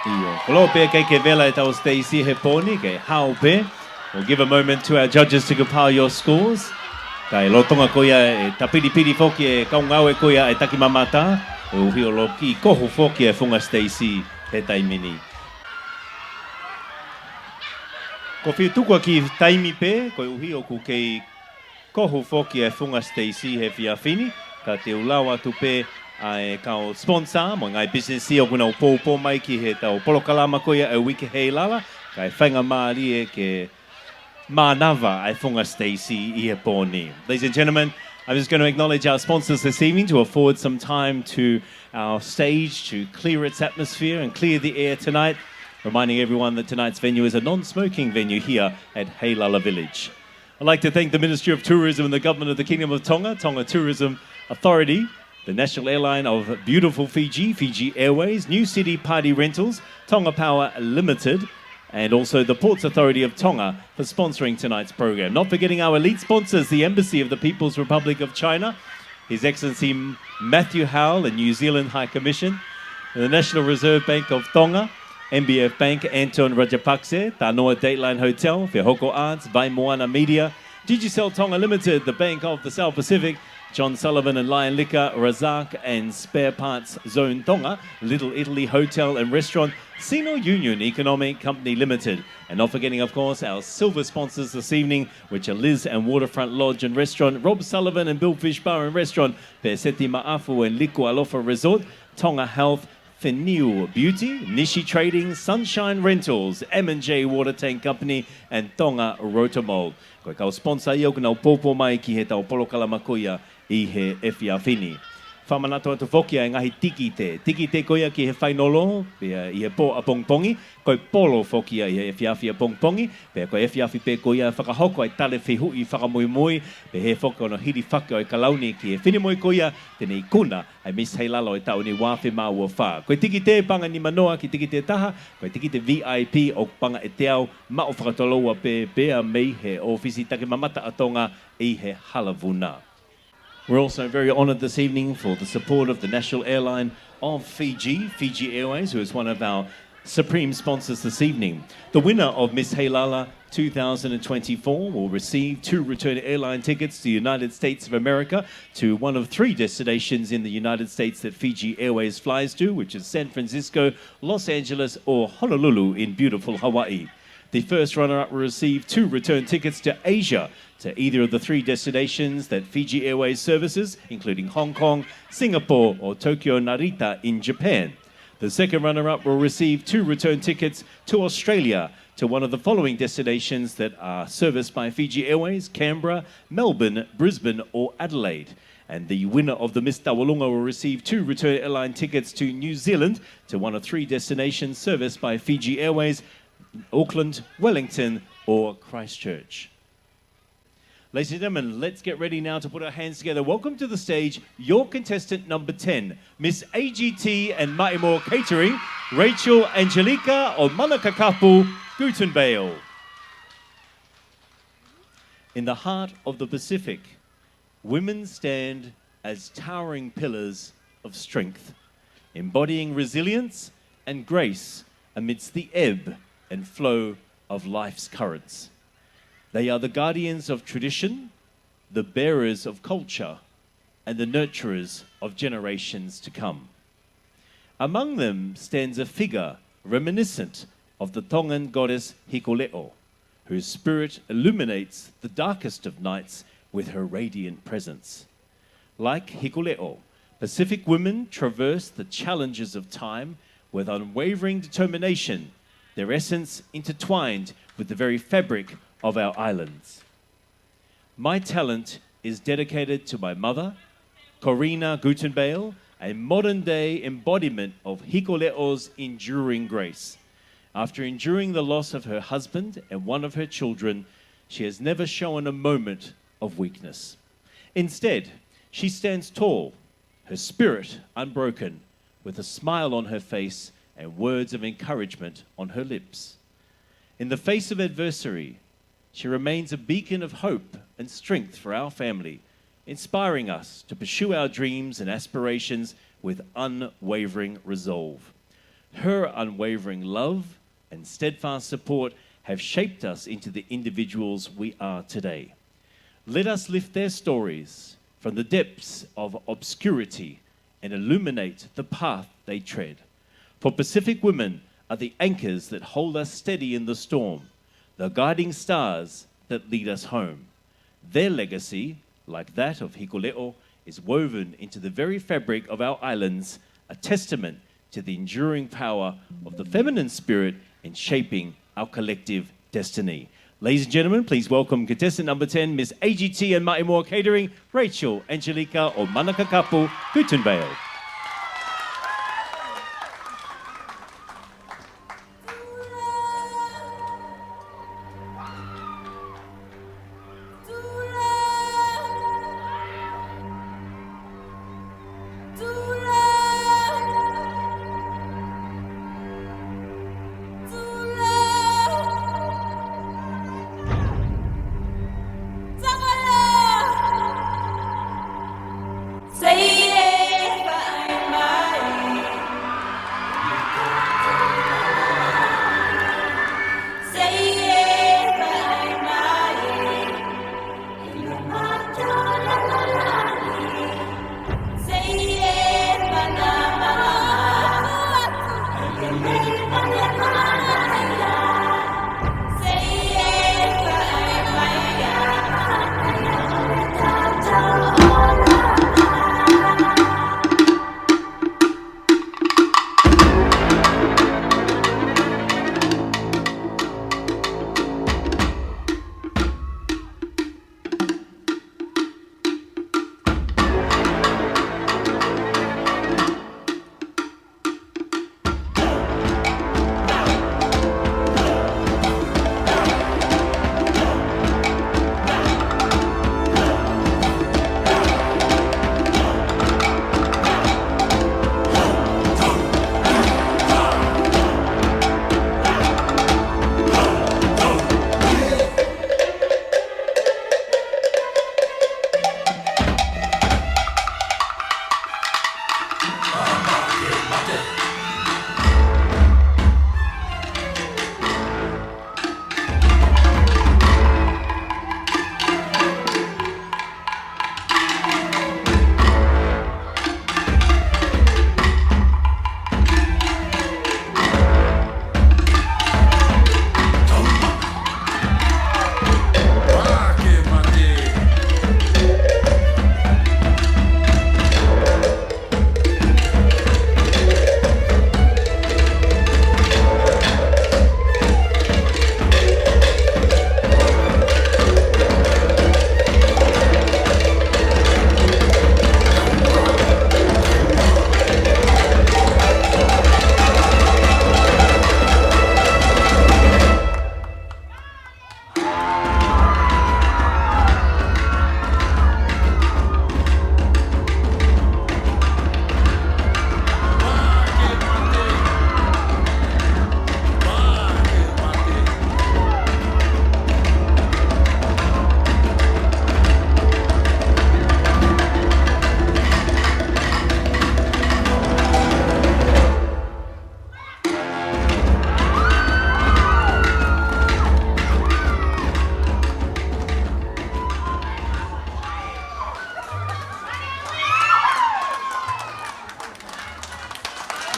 ʻIo, kolope ke ke vela ʻetau stage he pō ni, ke hao pē. We'll give a moment to our judges to compile your scores. Kae lolotonga ko ia e tapilipili foki e kau ngāue ko ia e takimamata, koeʻuhi ʻoku kei kohu foki e funga stage he taimi ni. Ko e fiu tuku ʻa e kiʻi taimi pē, koeʻuhi ʻoku kei kohu foki e funga stage he efiafi ni, ka te u lau atu pē ʻa e kau sponsor mo e ngaahi business ʻoku nau poupou mai ki heʻetau polokalama ko ia ʻa e Uike Heilala, kae faingamālie ke mānava ʻa e funga stage ʻi he pō ni. Ladies and gentlemen, I'm just gonna acknowledge our sponsors this evening to afford some time to our stage to clear its atmosphere and clear the air tonight, reminding everyone that tonight's venue is a non-smoking venue here at Heilala Village. I'd like to thank the Ministry of Tourism and the Government of the Kingdom of Tonga, Tonga Tourism Authority, the National Airline of Beautiful Fiji, Fiji Airways, New City Party Rentals, Tonga Power Limited, and also the Ports Authority of Tonga for sponsoring tonight's program. Not forgetting our elite sponsors, the Embassy of the People's Republic of China, His Excellency Matthew Howell, the New Zealand High Commission, the National Reserve Bank of Tonga, M B F Bank, Anton Rajapakse, Tanoa Dateline Hotel, Fehoko Arts, Vai Moana Media, Digicel Tonga Limited, the Bank of the South Pacific, John Sullivan and Lion Liquor, Razak and Spare Parts Zone Tonga, Little Italy Hotel and Restaurant, Sino Union Economic Company Limited. And not forgetting, of course, our silver sponsors this evening, which are Liz and Waterfront Lodge and Restaurant, Rob Sullivan and Billfish Bar and Restaurant, Peseti Maʻafu and Liku Alofa Resort, Tonga Health, Feniu Beauty, Nishi Trading, Sunshine Rentals, M and J Water Tank Company, and Tonga Rotomold. Ko e kau sponsor ia ʻoku nau poupou mai ki heʻetau polokalama ko ia ʻi he efiafi ni. Fakamanatu atu foki ʻa e ngaahi tikite. Tikite ko ia ki he fainolo, pea ʻi he pō ʻapongipongi, ko e polo foki ia ʻi he efiafi ʻapongipongi, pea ko e efiafi pē ko ia fakahoko ʻa e tali fehuʻi fakamuimui, pehē foki hono hilifaki ʻo e kalauni ki he finemui ko ia te ne ikuna ʻa e Miss Heilala ʻo e taʻu ni ua afe mā ua fā. Ko e tikite paʻanga ʻe nimanoa ki he tikite ʻe taha, ko e tikite V I P ʻoku paʻanga ʻe teau, maʻu fakatoloua pē, pea mei he ʻōfisi takimamata ʻa Tonga ʻi he Hala Vuna. We're also very honoured this evening for the support of the National Airline of Fiji, Fiji Airways, who is one of our supreme sponsors this evening. The winner of Miss Heilala two thousand and twenty-four will receive two return airline tickets to the United States of America to one of three destinations in the United States that Fiji Airways flies to, which is San Francisco, Los Angeles, or Honolulu in beautiful Hawaii. The first runner-up will receive two return tickets to Asia, to either of the three destinations that Fiji Airways services, including Hong Kong, Singapore, or Tokyo Narita in Japan. The second runner-up will receive two return tickets to Australia to one of the following destinations that are serviced by Fiji Airways: Canberra, Melbourne, Brisbane, or Adelaide. And the winner of the Miss Tauranga will receive two return airline tickets to New Zealand to one of three destinations serviced by Fiji Airways: Auckland, Wellington, or Christchurch. Ladies and gentlemen, let's get ready now to put our hands together. Welcome to the stage your contestant number ten, Miss A G T and Maimoa Catering, Rachel Angelica ʻo Manakakapu, Goutonvale. In the heart of the Pacific, women stand as towering pillars of strength, embodying resilience and grace amidst the ebb and flow of life's currents. They are the guardians of tradition, the bearers of culture, and the nurturers of generations to come. Among them stands a figure reminiscent of the Tongan goddess Hikuleʻo, whose spirit illuminates the darkest of nights with her radiant presence. Like Hikuleʻo, Pacific women traverse the challenges of time with unwavering determination, their essence intertwined with the very fabric of our islands. My talent is dedicated to my mother, Corina Goutonvale, a modern-day embodiment of Hikuleʻo's enduring grace. After enduring the loss of her husband and one of her children, she has never shown a moment of weakness. Instead, she stands tall, her spirit unbroken, with a smile on her face and words of encouragement on her lips. In the face of adversity, she remains a beacon of hope and strength for our family, inspiring us to pursue our dreams and aspirations with unwavering resolve. Her unwavering love and steadfast support have shaped us into the individuals we are today. Let us lift their stories from the depths of obscurity and illuminate the path they tread. For Pacific women are the anchors that hold us steady in the storm, the guiding stars that lead us home. Their legacy, like that of Hikuleʻo, is woven into the very fabric of our islands, a testament to the enduring power of the feminine spirit in shaping our collective destiny. Ladies and gentlemen, please welcome contestant number ten, Miss A G T and Maimoa Catering, Rachel Angelica ʻo Manakakapu, Goutonvale.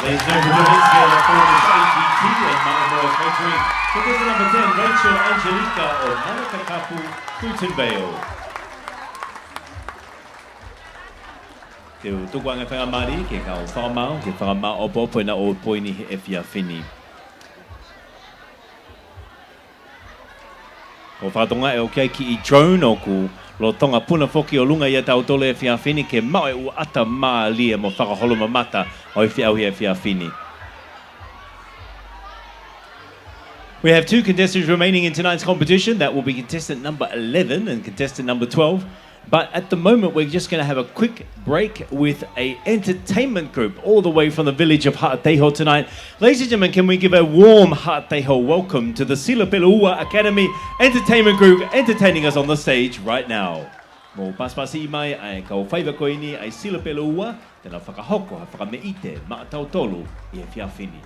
Ladies and gentlemen, put your hands together for Miss A G T and Manamoa Catering. Contestant number ten, Rachel Angelica of Manakakapu, Luton Vale. Te u tuku ange faingamālie ki he kau fakamaau ke fakamāʻopoʻopo ʻenau poini he efiafi ni. Ko e fakatonga ʻoku ʻi ai e kiʻi drone ʻoku lolotonga puna foki ʻi ʻolunga ʻiate kitautolu he efiafi ni ke maʻu e ʻū ʻata mālie mo fakaholomamata ʻo e feʻauhi he efiafi ni. We have two contestants remaining in tonight's competition. That will be contestant number eleven and contestant number twelve. But at the moment, we're just gonna have a quick break with a entertainment group all the way from the village of Haʻateiho tonight. Ladies and gentlemen, can we give a warm Haʻateiho welcome to the Silapeluʻua Academy Entertainment Group entertaining us on the stage right now. Mou pasipasi mai ʻa e kau faiva ko eni ʻa e Silapeluʻua, te nau fakahoko ha fakameʻite maʻa tautolu ʻi he efiafi ni.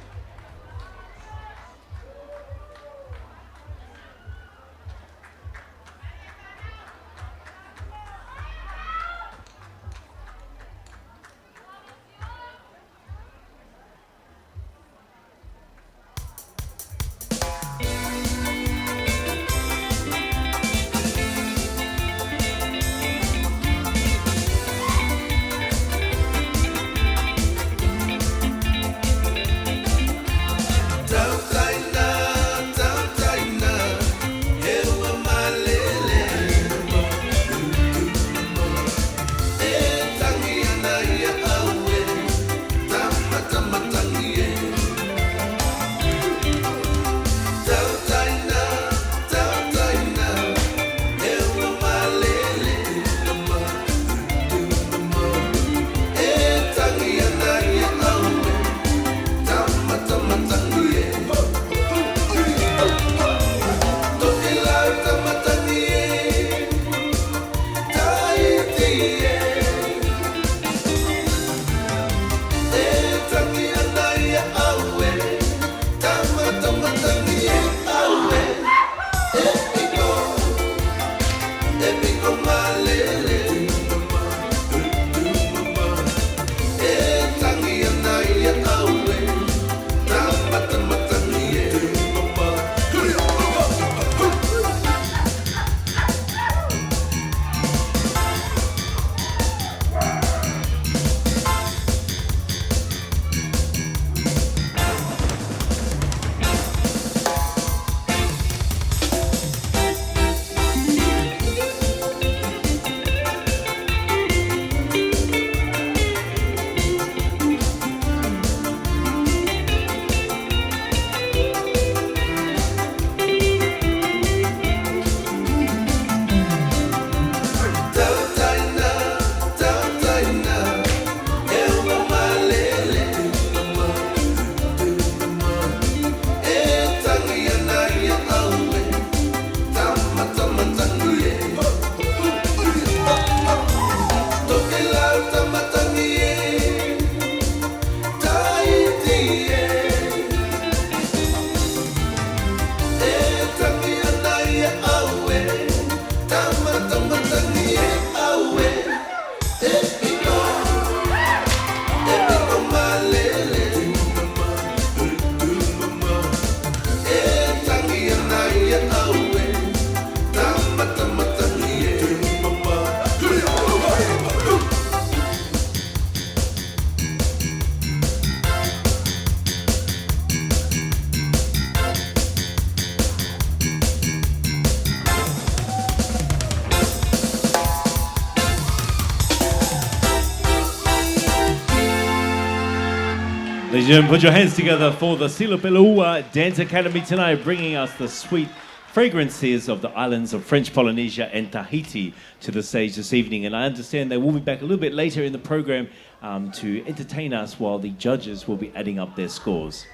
Ladies and gentlemen, put your hands together for the Silapeluʻua Dance Academy tonight, bringing us the sweet fragrances of the islands of French Polynesia and Tahiti to the stage this evening. And I understand they will be back a little bit later in the program, um, to entertain us while the judges will be adding up their scores.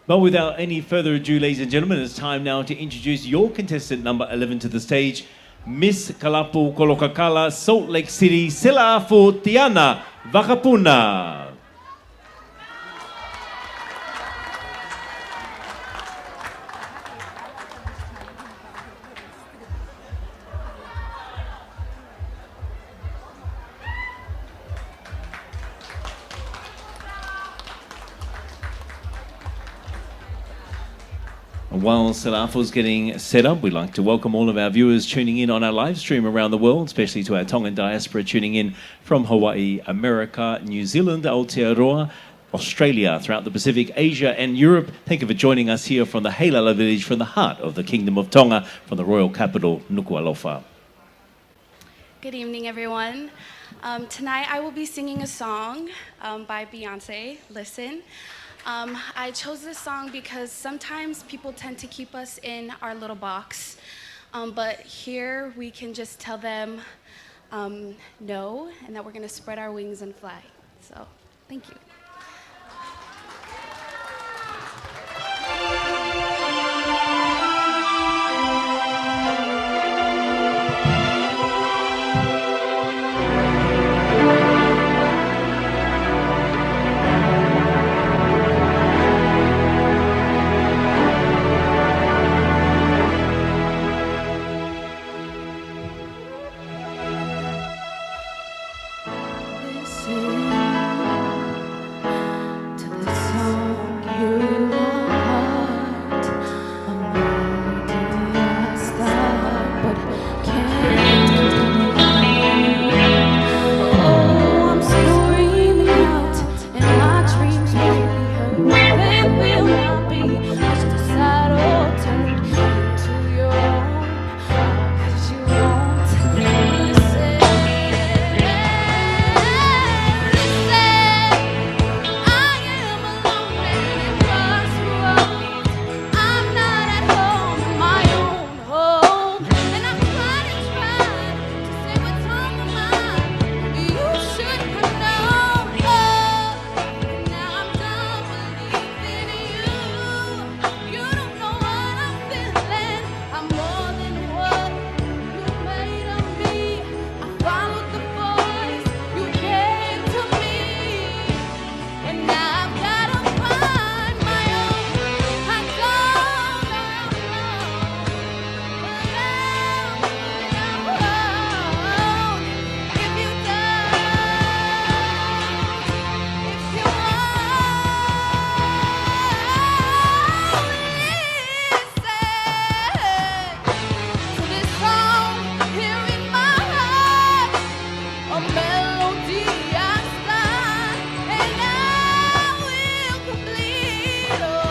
But without any further ado, ladies and gentlemen, it's time now to introduce your contestant number eleven to the stage, Miss Kalapu Kolokakala, Salt Lake City, Selafu Tiana Vakapuna. While Selafo's getting set up, we'd like to welcome all of our viewers tuning in on our live stream around the world, especially to our Tongan diaspora tuning in from Hawaii, America, New Zealand, Aotearoa, Australia, throughout the Pacific, Asia, and Europe. Thank you for joining us here from the Heilala Village, from the heart of the Kingdom of Tonga, from the royal capital, Nukuʻalofa. Good evening, everyone. Um, tonight I will be singing a song, um, by Beyonce, Listen. Um, I chose this song because sometimes people tend to keep us in our little box, um, but here we can just tell them, um, no, and that we're gonna spread our wings and fly. So, thank you. Listen to the song here in my heart. A melody I start but can't complete. Oh, I'm screaming out, and my dreams will be heard. They will not be pushed aside or turned into your own. And now I'm done believing you. You don't know what I'm feeling. I'm more than what you made of me. I followed the voice. You came to me. And now I've gotta find my own. I don't know how long. A melody I start, and I will complete. Oh,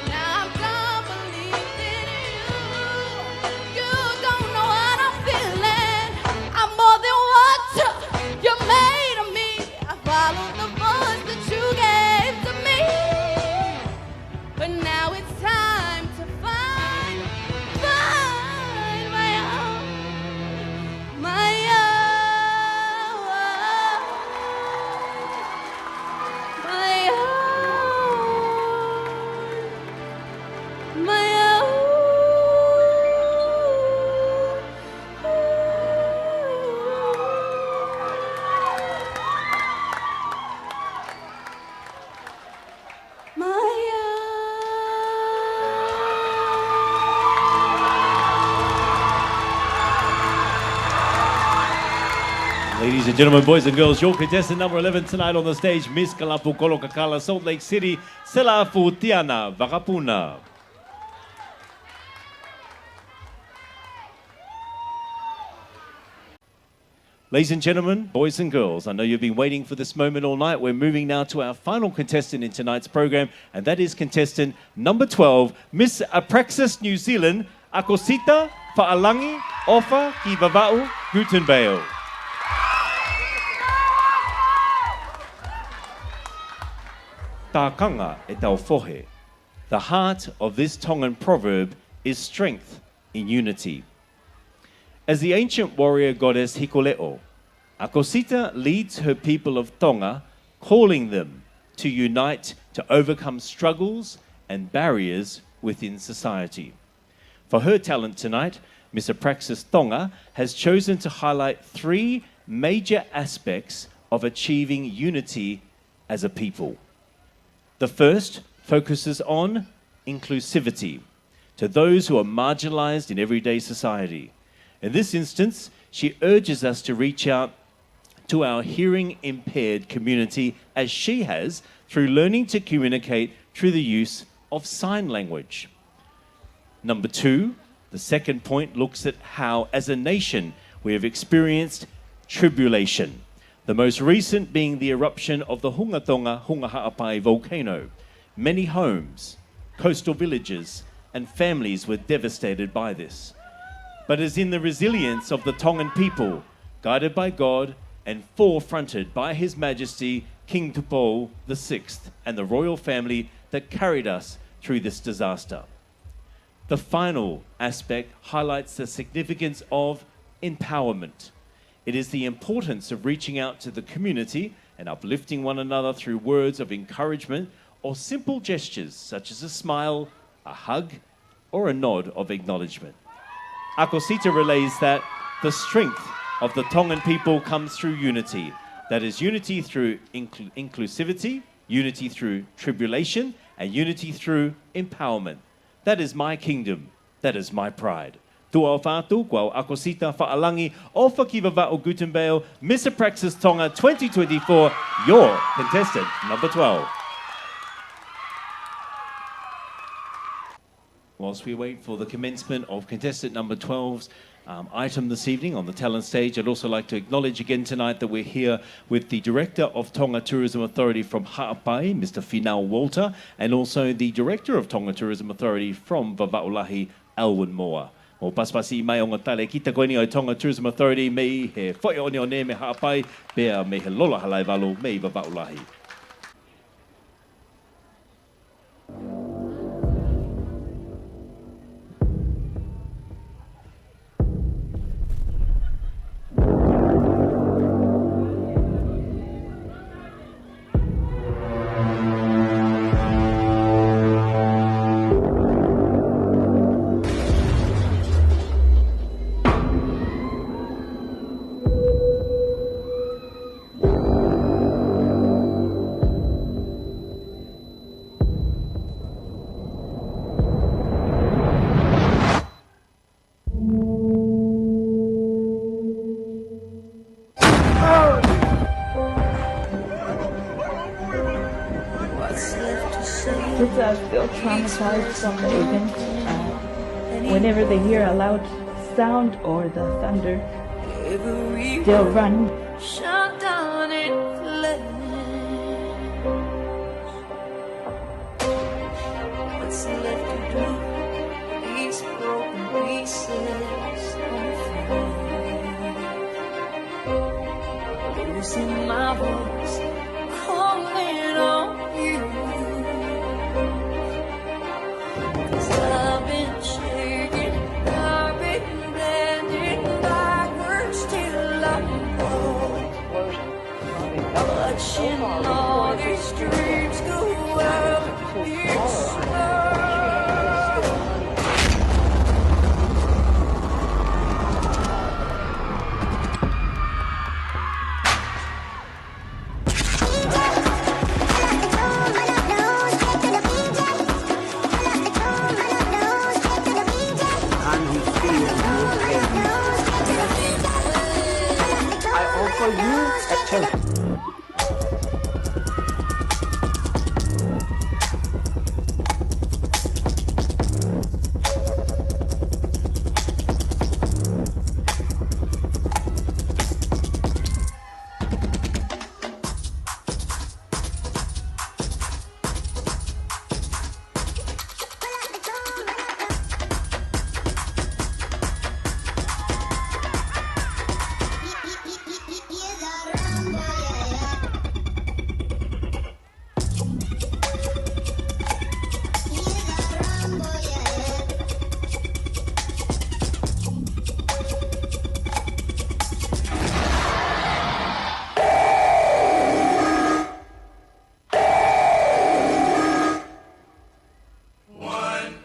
now I'm done believing in you. You don't know what I'm feeling. I'm more than what you made of me. I followed the voice that you gave to me. But now it's time to find, find my own, my own, my own, my own. Ladies and gentlemen, boys and girls, your contestant number eleven tonight on the stage, Miss Kalapu Kolokakala, Salt Lake City, Selafu Tiana Vakapuna. Ladies and gentlemen, boys and girls, I know you've been waiting for this moment all night. We're moving now to our final contestant in tonight's program, and that is contestant number twelve, Miss Apraxis New Zealand, Akosita Faʻalangi ʻOfa ki Vavaʻu Guttenbeil. Tākanga ʻetau fohe. The heart of this Tongan proverb is strength in unity. As the ancient warrior goddess Hikuleʻo, Akosita leads her people of Tonga, calling them to unite to overcome struggles and barriers within society. For her talent tonight, Miss Apraxis Tonga has chosen to highlight three major aspects of achieving unity as a people. The first focuses on inclusivity to those who are marginalized in everyday society. In this instance, she urges us to reach out to our hearing impaired community as she has through learning to communicate through the use of sign language. Number two, the second point looks at how, as a nation, we have experienced tribulation, the most recent being the eruption of the Hunga Tonga, Hunga Haʻapai volcano. Many homes, coastal villages, and families were devastated by this. But it is in the resilience of the Tongan people, guided by God and forefronted by His Majesty King Tupou the sixth and the royal family, that carried us through this disaster. The final aspect highlights the significance of empowerment. It is the importance of reaching out to the community and uplifting one another through words of encouragement or simple gestures such as a smile, a hug, or a nod of acknowledgement. Akosita relays that the strength of the Tongan people comes through unity. That is unity through inclu-, inclusivity, unity through tribulation, and unity through empowerment. That is my kingdom. That is my pride. Tuʻa ʻofa atu, ko au Akosita Faʻalangi, ʻofa ki Vavaʻu Guttenbeil, Miss Apraxia Tonga twenty twenty-four, your contestant number twelve. Whilst we wait for the commencement of contestant number twelve's, um, item this evening on the talent stage, I'd also like to acknowledge again tonight that we're here with the Director of Tonga Tourism Authority from Haʻapai, Mister Finau Walter, and also the Director of Tonga Tourism Authority from Vavaʻu Lahi, Elwyn Moa. Mou pasipasi mai ongo talēkita ko eni ʻo e Tonga Tourism Authority mei he foʻi ʻoneʻone mei Haʻapai, pea mei he Lolo Halaevalu mei Vavaʻu Lahi. Kids are still traumatized from the event. Uh, whenever they hear a loud sound or the thunder, they'll run. Shut down in flames. What's left to do? These broken pieces on the floor. Losing my voice, calling on you. 'Cause I've been shaking, I've been bending backwards till I'm cold. Watching all these dreams go out in smoke. And he feels no pain. I offer you a toast.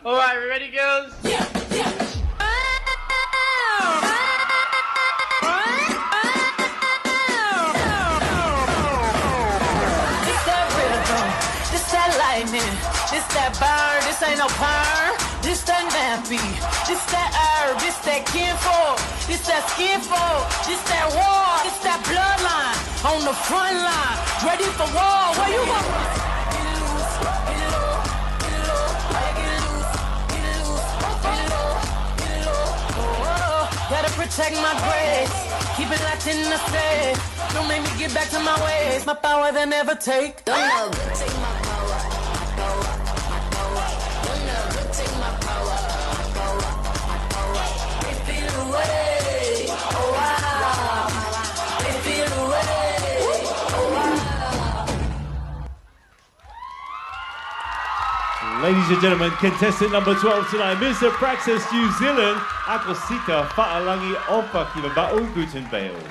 All right, we ready, girls? Yeah, yeah. This that rhythm, this that lightning, this that bird, this ain't no perm, this that nappy, this that herb, this that kinfolk, this that skinfolk, this that war, this that bloodline. On the front line, ready for war. Where you want? Check my grace, keep it locked in the safe. Don't make me get back to my ways. My power they never take. Don't love, take my power, my power, my power. Don't love, take my power, my power, my power. They feel away, oh wow. They feel away, oh wow. Ladies and gentlemen, contestant number twelve tonight, Miss Abraxas New Zealand, ʻAkosita Faʻalangi ʻOfa ki Vavaʻu, Guten Bale.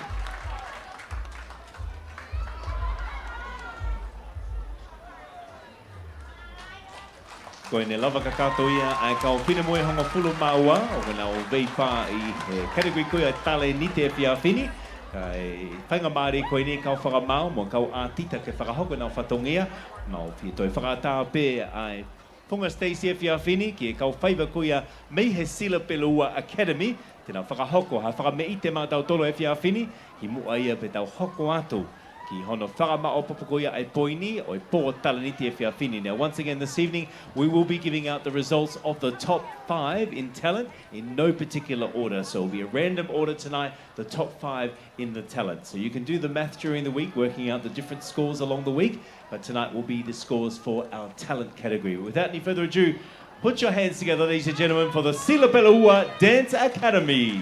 Ko ʻene lava kakato ia ʻa e kau finemui ʻe hongofulu mā ua ʻoku nau veifā ʻi he category ko ia ʻo e talēniti efiafi ni. Kae faingamālie ko eni kau fakamaau mo e kau ʻātita ke fakahoko ʻenau fatongia. Mau fie toe fakaʻatā pē ʻa e funga siteisi efiafi ni ki he kau faiva ko ia mei he Sila Pele Ua Academy, te nau fakahoko ha fakameʻite maʻatautolu efiafi ni, kimuʻa ia pea tau hoko atu ki hono fakamaʻopoʻopo ko ia ʻa e poini ʻo e pō talēniti efiafi ni. Now, once again this evening, we will be giving out the results of the top five in talent in no particular order. So it'll be a random order tonight, the top five in the talent. So you can do the math during the week, working out the different scores along the week, but tonight will be the scores for our talent category. Without any further ado, put your hands together, ladies and gentlemen, for the Sila Pele Ua Dance Academy.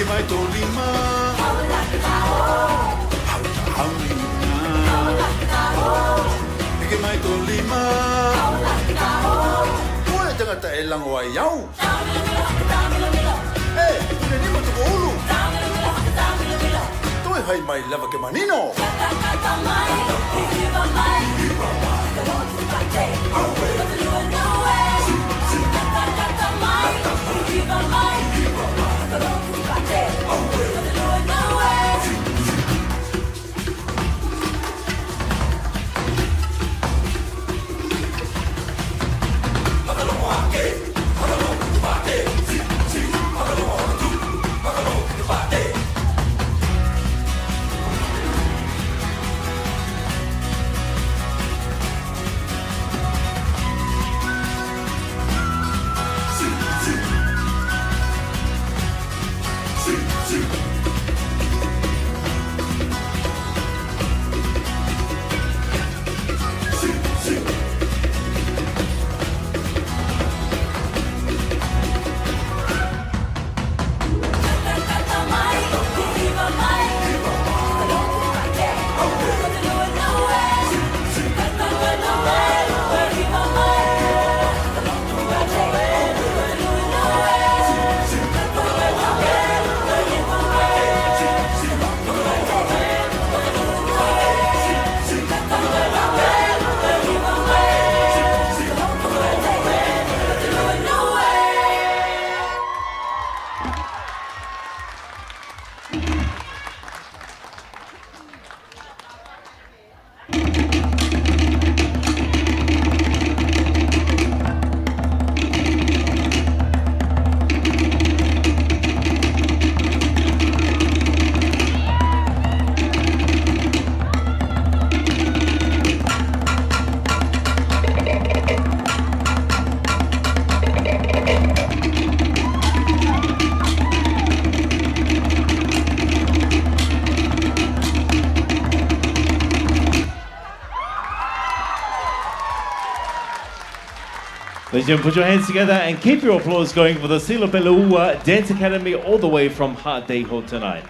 Hiki mai tō lima. Hiki mai tō lima. Ko e tangata ʻe lango ai au. ʻE, pule nima toko ulu. Toe hai mai lava ke manino. Ladies and gentlemen, put your hands together and keep your applause going for the Sila Pele Ua Dance Academy all the way from Haʻateiho tonight.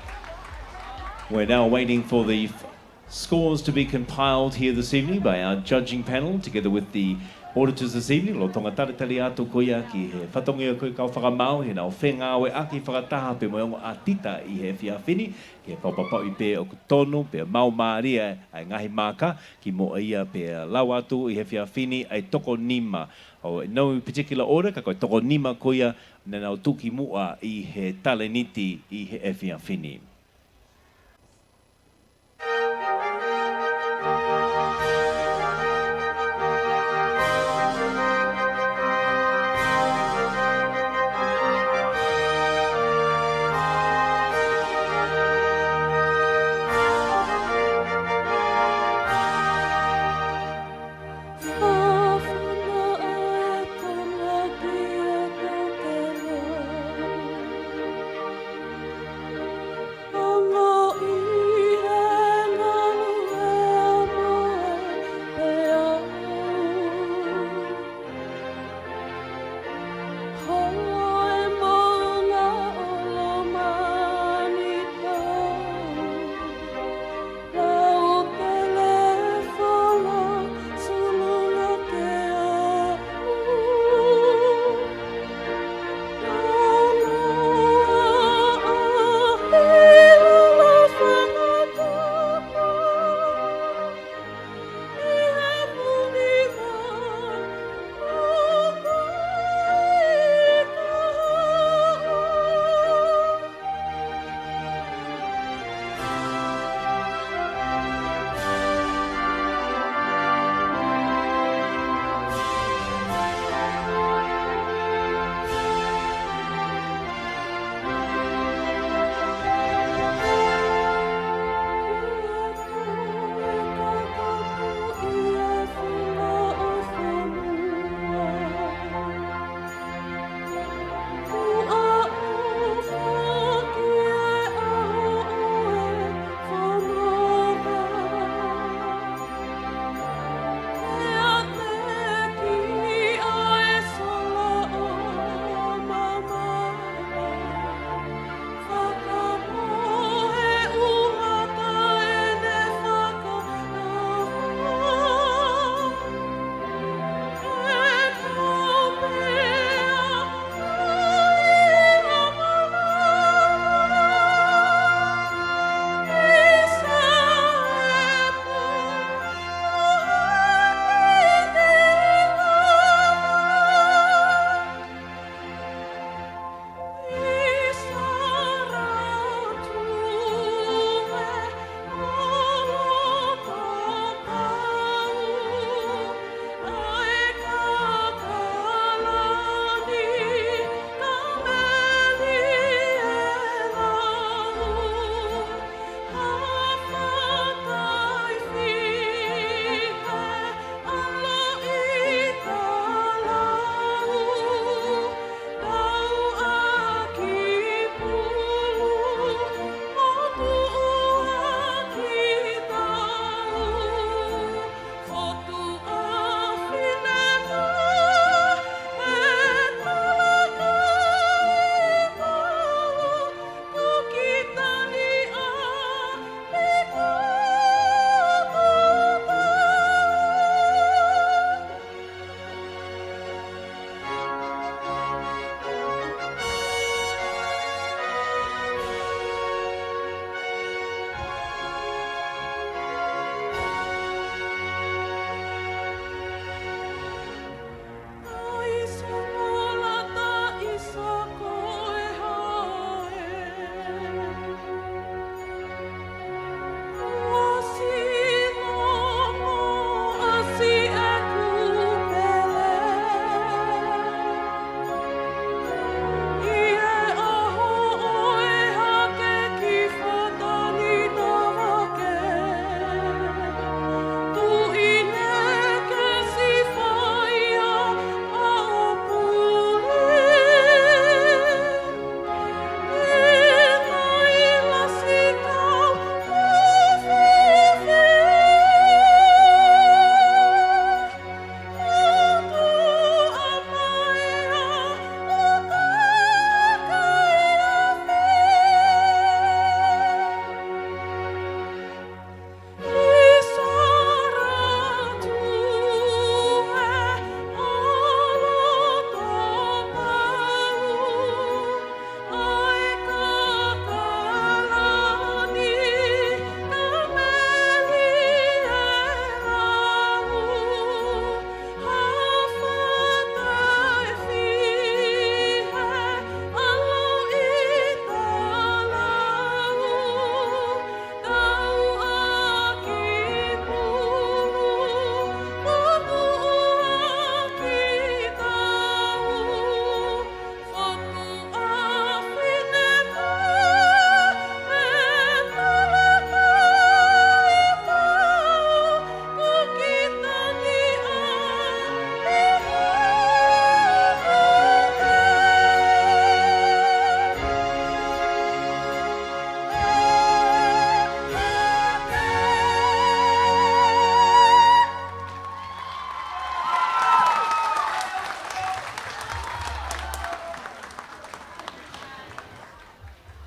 We're now waiting for the f-, scores to be compiled here this evening by our judging panel, together with the Auditors this evening, lolotonga talitali atu ko ia ki he fatongia ko ia kau fakamaau, he nau fengāueʻaki fakataha pē mo e ongo ʻātita ʻi he efiafi ni, ke fakapapauʻi pē ʻoku tonu pea maumālie ʻa e ngaahi maaka, kimuʻa ia pea lau atu ʻi he efiafi ni ʻa e toko nima. ʻO no particular order, ka ko e toko nima ko ia naʻa nau tuki muʻa ʻi he talēniti ʻi he efiafi ni.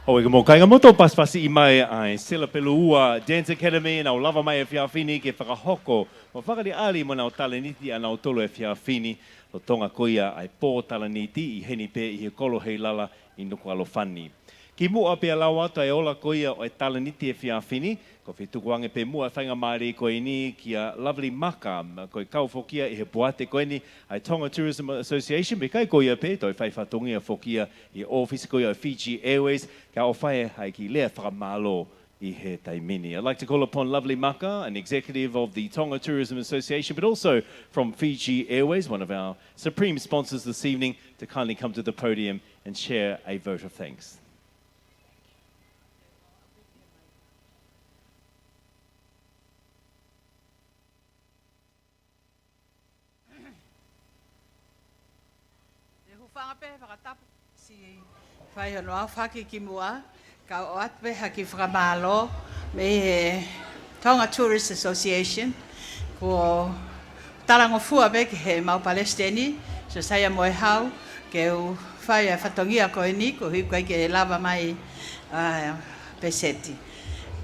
ʻOku mou kāinga, mou toe pasipasi mai ʻa e Sila Peluua Dance Academy, nau lava mai he efiafi ni ke fakahoko mo fakaʻaliʻali mo ʻenau talēniti ʻanautolu he efiafi ni, lolotonga ko ia ʻa e pō talēniti ʻi heni pē ʻi he kolo Heilala ʻi Nukuʻalofa ni. Kimuʻa pea lau atu ʻa e ola ko ia ʻo e talēniti he efiafi ni, ʻoku ou fie tuku ange pē muʻa e faingamālie ko eni kia Lovely Maka, ko e kau foki ia ʻi he poate ko eni ʻa e Tonga Tourism Association, pea ʻikai ko ia pē, toe fai fatongia foki ia ʻi he ʻōfisi ko ia ʻo Fiji Airways, kae ʻofa ʻi he kiʻi lea fakamālō ʻi he taimi ni. I'd like to call upon Lovely Maka, an executive of the Tonga Tourism Association, but also from Fiji Airways, one of our supreme sponsors this evening, to kindly come to the podium and share a vote of thanks. Te u hūfanga pē he fakatapu, siʻi fai hono aofaki kimuʻa, kae ʻoatu pē ha kiʻi fakamālō mei he Tonga Tourist Association, kuo talangofua pē ki heʻemau palesiteni, Siosaia Moehau, ke u fai ʻa e fatongia ko eni, koeʻuhi ʻoku ʻikai ke lava mai ʻa Peseti.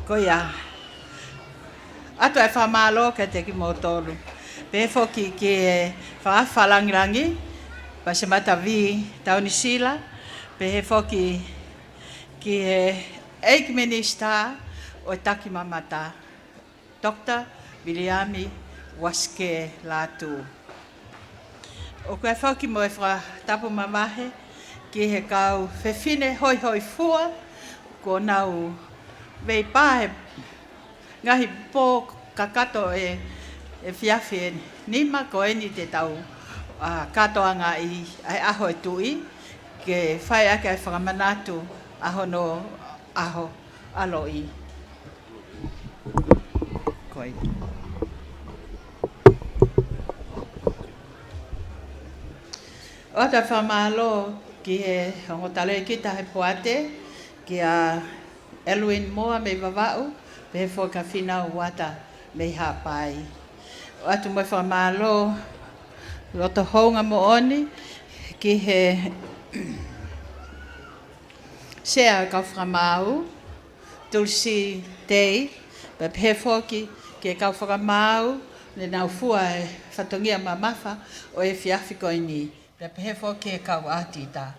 Ko ia, ʻoatu ʻa e fakamālō kiate kimoutolu. Pehē foki ki he Fakaafe Fakalāngilangi, Pasi Matavi Taunisila, pehē foki ki he ʻEiki Minisitā ʻo e Takimamata, Doctor Viliami Uasikē Lātū. ʻOku ʻi ai foki mo e fakatapu mavahe ki he kau fefine hoihoifua kuo nau veipā he ngaahi pō kakato ʻo e, ʻo e efiafi ʻe nima ko eni te tau, ʻa, kātoangaʻi ʻa e ʻaho ʻo e tuʻi, ke fai ʻaki ʻa e fakamanatu ʻa hono ʻaho ʻaloʻi. Ko ia. ʻOatu ʻa e fakamālō ki he ongo talēkita he poate, kia Elwin Moa mei Vavaʻu, pehē foki kia Fina Uata mei Haʻapai. ʻOatu mo e fakamālō loto houngaʻia moʻoni ki he Sea ʻo e kau fakamaau, Tulisi Tei, pea pehē foki ki he kau fakamaau ne nau fua e fatongia mamafa ʻo e efiafi ko eni, pea pehē foki ki he kau ʻātita.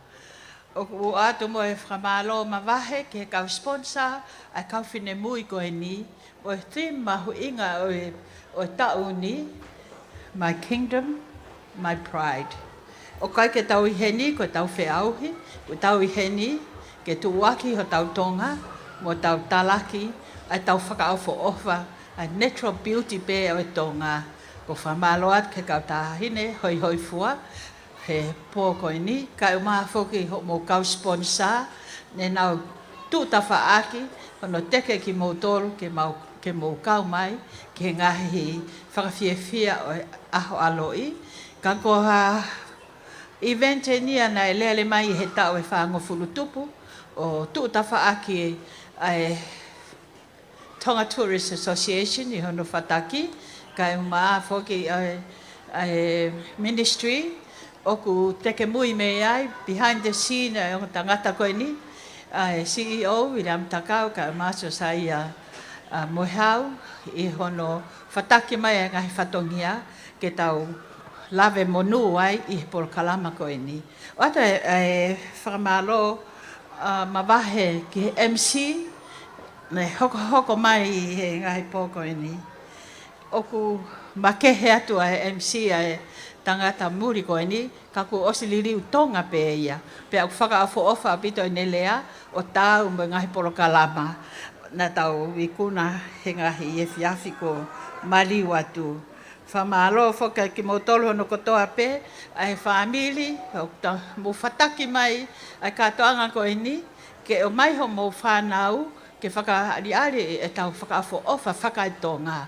ʻOku ʻoatu mo e fakamālō mavahe ki he kau sponsor ʻa e kau finemui ko eni, ʻo e theme mahuʻinga ʻo e, ʻo e taʻu ni, My Kingdom, My Pride. ʻOku ʻikai ke tau ʻi heni ko ʻetau feʻauhi, ʻoku tau ʻi heni ke tuʻuaki hotau Tonga, mo tau talaki ʻa ʻetau fakaʻofoʻofa, ʻa e natural beauty pē ʻo e Tonga. ʻOku ou fakamālō atu ki he kau taʻahine hoihoifua he pō ko eni, kae ʻumaʻā foki hoʻomou kau sponsor, ne nau tuʻu tafaʻaki hono teke kimoutolu ke mau, ke mou kau mai ki he ngaahi fakafiefia ʻo e ʻaho ʻaloʻi. Ka ko ha event eni ia naʻe lele mai ʻi he taʻu ʻe fāngofulu tupu, ʻo tuʻu tafaʻaki ʻa e Tonga Tourist Association ʻi hono fataki, kae ʻumaʻā foki ʻa e, ʻa e ministry, ʻoku tekemui mei ai, behind the scene, ʻa e ongo tangata ko eni, ʻa e C E O, Viliami Takau, kae ʻumaʻā Siosaia, ʻa, Moehau, ʻi hono fataki mai ʻa e ngaahi fatongia ke tau lave monū ai ʻi he polokalama ko eni. ʻOatu ʻa e, ʻa e fakamālō, ʻa, mavahe ki he M C, ne hokohoko mai ʻi he ngaahi pō ko eni. ʻOku makehe atu ʻa e M C ʻa e tangata muli ko eni, ka kuo ʻosi liliu Tonga pē ia. Pea ʻoku fakaʻofoʻofa ʻaupito ʻene lea ʻo taau mo e ngaahi polokalama naʻa tau ikuna he ngaahi efiafi kuo maliu atu. Fakamālō foki kimoutolu hono kotoa pē, ʻa e fāmili, ʻoku mou fataki mai ʻa e kātoanga ko eni, ke ʻomai hoʻomou fānau, ke fakaʻaliʻali ʻetau fakaʻofoʻofa faka-e-Tonga.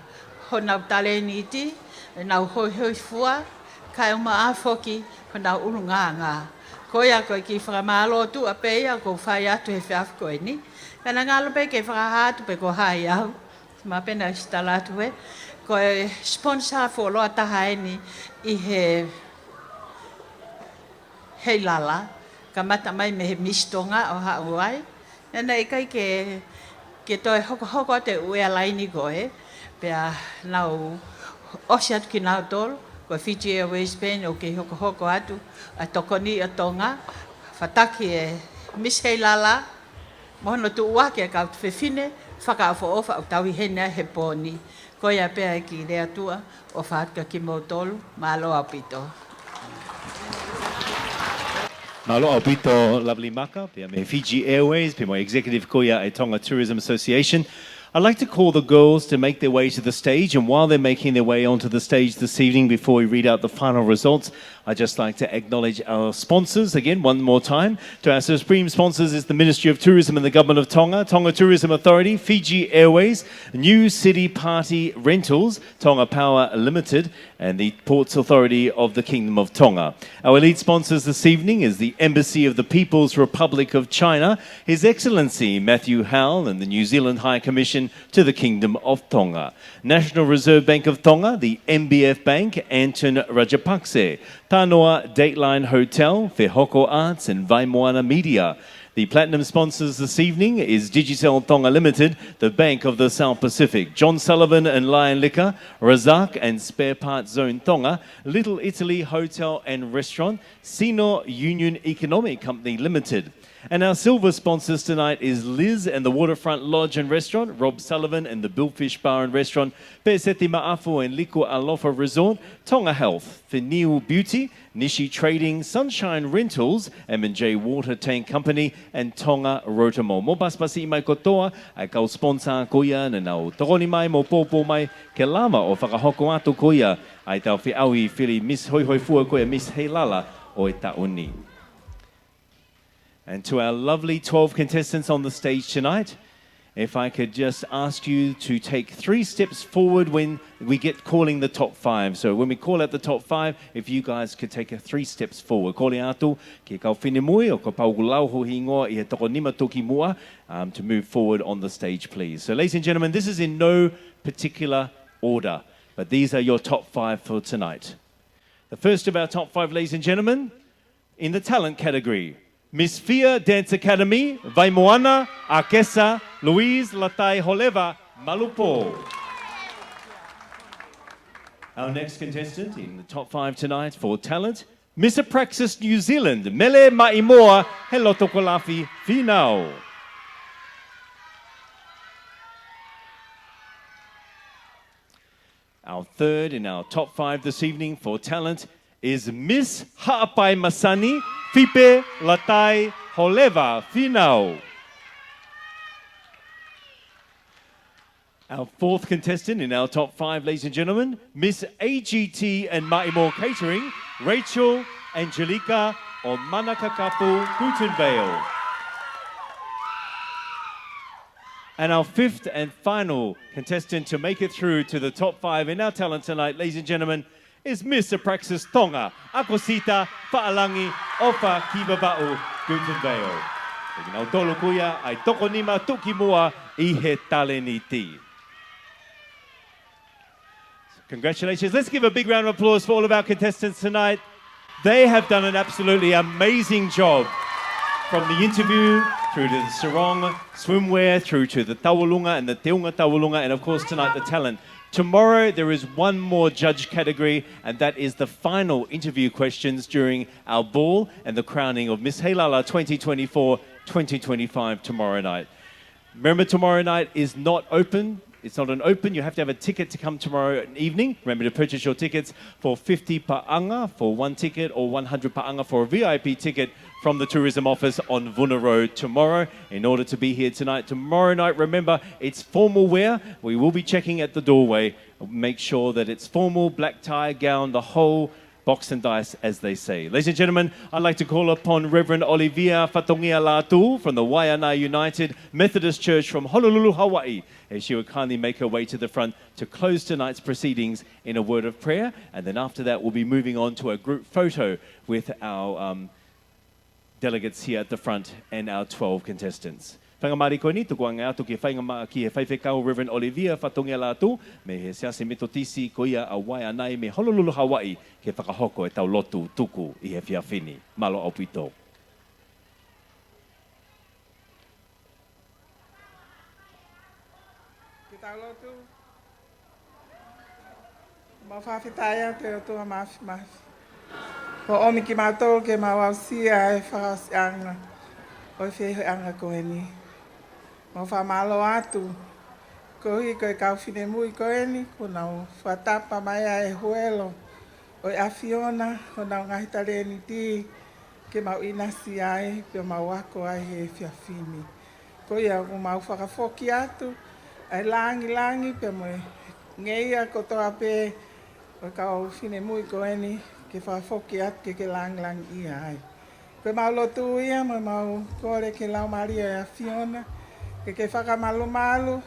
Honau talēniti, ʻenau hoihoifua, kae ʻumaʻā foki honau ʻulungaanga. Ko ia ko e kiʻi fakamālō tuʻa pē ia ʻoku ou fai atu he efiafi ko eni. Ka naʻe ngalo pē ke fakahā atu pe ko hai au. Ma pena isi tala atu ē. Ko e sponsor fuoloa taha eni ʻi he Heilala, kamata mai mei he Miss Tonga ʻo haʻu ai, Naʻe ʻikai ke, ke toe hokohoko atu e ʻū airline ko ē, pea nau ʻosi atu kinautolu, ko e Fiji Airways pē ʻoku kei hokohoko atu ʻa e tokoni ʻa Tonga, fataki ʻe Miss Heilala, mo hono tuʻuaki ʻa e kau fefine fakaʻofoʻofa ʻoku tau ʻi heni ai he pō ni. Ko ia pē ʻa e kiʻi lea tuʻa ʻofa atu kia kimoutolu, mālō ʻaupito. Mālō ʻaupito, Lovely Maka, pea mei Fiji Airways, pea mo e executive ko ia ʻa e Tonga Tourism Association. I'd like to call the girls to make their way to the stage, and while they're making their way onto the stage this evening, before we read out the final results, I'd just like to acknowledge our sponsors again one more time. To our supreme sponsors is the Ministry of Tourism and the Government of Tonga, Tonga Tourism Authority, Fiji Airways, New City Party Rentals, Tonga Power Limited, and the Ports Authority of the Kingdom of Tonga. Our elite sponsors this evening is the Embassy of the People's Republic of China, His Excellency Matthew Howell, and the New Zealand High Commission to the Kingdom of Tonga. National Reserve Bank of Tonga, the M B F Bank, Anton Rajapakse, Tanoa Dateline Hotel, Fehoko Arts, and Vaimoana Media. The platinum sponsors this evening is Digicel Tonga Limited, the Bank of the South Pacific, John Sullivan and Lion Liquor, Razak and Spare Parts Zone Tonga, Little Italy Hotel and Restaurant, Sino Union Economic Company Limited. And our silver sponsors tonight is Liz and the Waterfront Lodge and Restaurant, Rob Sullivan and the Billfish Bar and Restaurant, Pēseti Maʻafu and Liku Alofa Resort, Tonga Health, Finiu Beauty, Nishi Trading, Sunshine Rentals, M and J Water Tank Company, and Tonga Rotomall. Mou pasipasi mai kotoa ʻa e kau sponsor ko ia naʻa nau tokoni mai mo poupou mai ke lava ʻo fakahoko atu ko ia ʻa e tau feʻauhi fili Miss Hoihoifua ko ia, Miss Heilala ʻo e taʻu ni. And to our lovely twelve contestants on the stage tonight, if I could just ask you to take three steps forward when we get calling the top five. So when we call out the top five, if you guys could take a three steps forward. Kole atu ki he kau finemui ʻo kapau ʻoku lau ho hingoa ʻi he toko nima tuʻukimuʻa, um, to move forward on the stage, please. So, ladies and gentlemen, this is in no particular order, but these are your top five for tonight. The first of our top five, ladies and gentlemen, in the talent category, Miss Fia Dance Academy, Vaimoana, Akesa, Louise Latai Holeva, Malupo. Our next contestant in the top five tonight for talent, Miss Apraxis New Zealand, Mele Maimoa Helotokolafi Finau. Our third in our top five this evening for talent is Miss Haʻapai Masani, Fipe Latai Holeva Finau. Our fourth contestant in our top five, ladies and gentlemen, Miss A G T and Maʻimoa Catering, Rachel Angelica ʻo Manakakapu, Glutenvale. And our fifth and final contestant to make it through to the top five in our talent tonight, ladies and gentlemen, is Miss Apraxis Tonga, ʻAkosita Faʻalangi ʻofa ki Vavaʻu, Glutenvale. Ko kinautolu ko ia ʻa e toko nima tuʻukimuʻa ʻi he talēniti. Congratulations. Let's give a big round of applause for all of our contestants tonight. They have done an absolutely amazing job. From the interview, through to the sarong, swimwear, through to the tauʻolunga and the teunga tauʻolunga, and of course tonight the talent. Tomorrow there is one more judge category, and that is the final interview questions during our ball and the crowning of Miss Heilala twenty twenty-four twenty twenty-five tomorrow night. Remember, tomorrow night is not open. It's not an open. You have to have a ticket to come tomorrow evening. Remember to purchase your tickets for fifty paʻanga for one ticket or one hundred paʻanga for a V I P ticket from the Tourism Office on Vuna Road tomorrow in order to be here tonight. Tomorrow night, remember, it's formal wear. We will be checking at the doorway. Make sure that it's formal, black tie, gown, the whole box and dice, as they say. Ladies and gentlemen, I'd like to call upon Reverend Olivia Fatongia Latu from the Waiʻanae United Methodist Church from Honolulu, Hawaii, as she will kindly make her way to the front to close tonight's proceedings in a word of prayer. And then after that, we'll be moving on to a group photo with our, um, delegates here at the front and our twelve contestants. Faingamālie ko eni, tuku ange atu ki he faingama-, ki he faifekau Reverend Olivia Fatongia Latu, mei he Siasi Metotisi ko ia ʻa Waiʻanae mei Honolulu, Hawaii, ke fakahoko e tau lotu tuku ʻi he efiafi ni. Mālō ʻaupito. Tau lotu. Mau fakafetaʻi atu ki he ʻOtua Mafimafi, kuo ʻomi kimautolu ke mau aʻusia e fakaʻosiʻanga ʻo e feohiʻanga ko eni. Mau fakamālō atu koeʻuhi ko e kau finemui ko eni kuo nau fakatapa mai ʻa e huelo ʻo e ʻAfiona, honau ngaahi talēniti ke mau ʻinasi ai pea mau ako ai he efiafi ni. Ko ia ʻoku mau fakafoki atu ʻa e langilangi pea mo e ngeia kotoa pē ʻo e kau finemui ko eni ke fakafoki atu ke ke langilangiʻia ai. Ko ʻemau lotu ia mo ʻemau kole ki he Laumālie ʻo e ʻAfiona ke ke fakamalumalu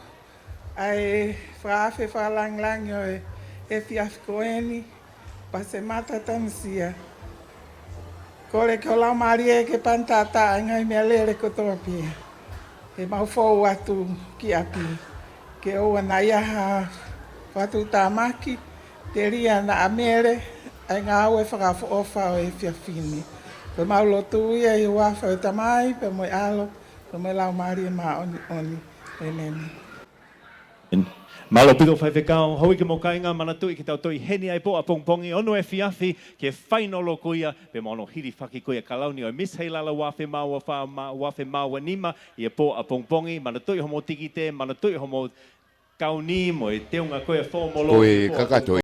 ʻa e fakaafe fakalangilangi ʻo e efiafi ko eni, Pasemata Tanusia. Kole ki ho Laumālie ke pantātā ʻa e ngaahi meʻalele kotoa pē. He mau fou atu ki ʻapi ke ʻoua naʻa ʻi ai ha fakatuʻutāmaki, telia naʻa mele ʻa e ngāue fakaʻofoʻofa ʻo e efiafi ni. Ko ʻemau lotu ia ʻi he huafa ʻo e Tamai pea mo e ʻAlo pea mo e Laumālie Māʻoniʻoni. ʻĒmeni. Mālō ʻaupito faifekau. Houʻeiki mo kāinga, manatuʻi ke tau toe ʻi heni ʻa e pō ʻapongipongi, ono efiafi, ki he fainolo ko ia pea mo hono hilifaki ko ia e kalauni ʻo e Miss Heilala ua afe mā ua fā, mā ua afe mā ua nima ʻi he pō ʻapongipongi. Manatuʻi hoʻomou tikite, manatuʻi hoʻomou kauni mo e teunga ko ia fōmolo. Ko e kakato ia.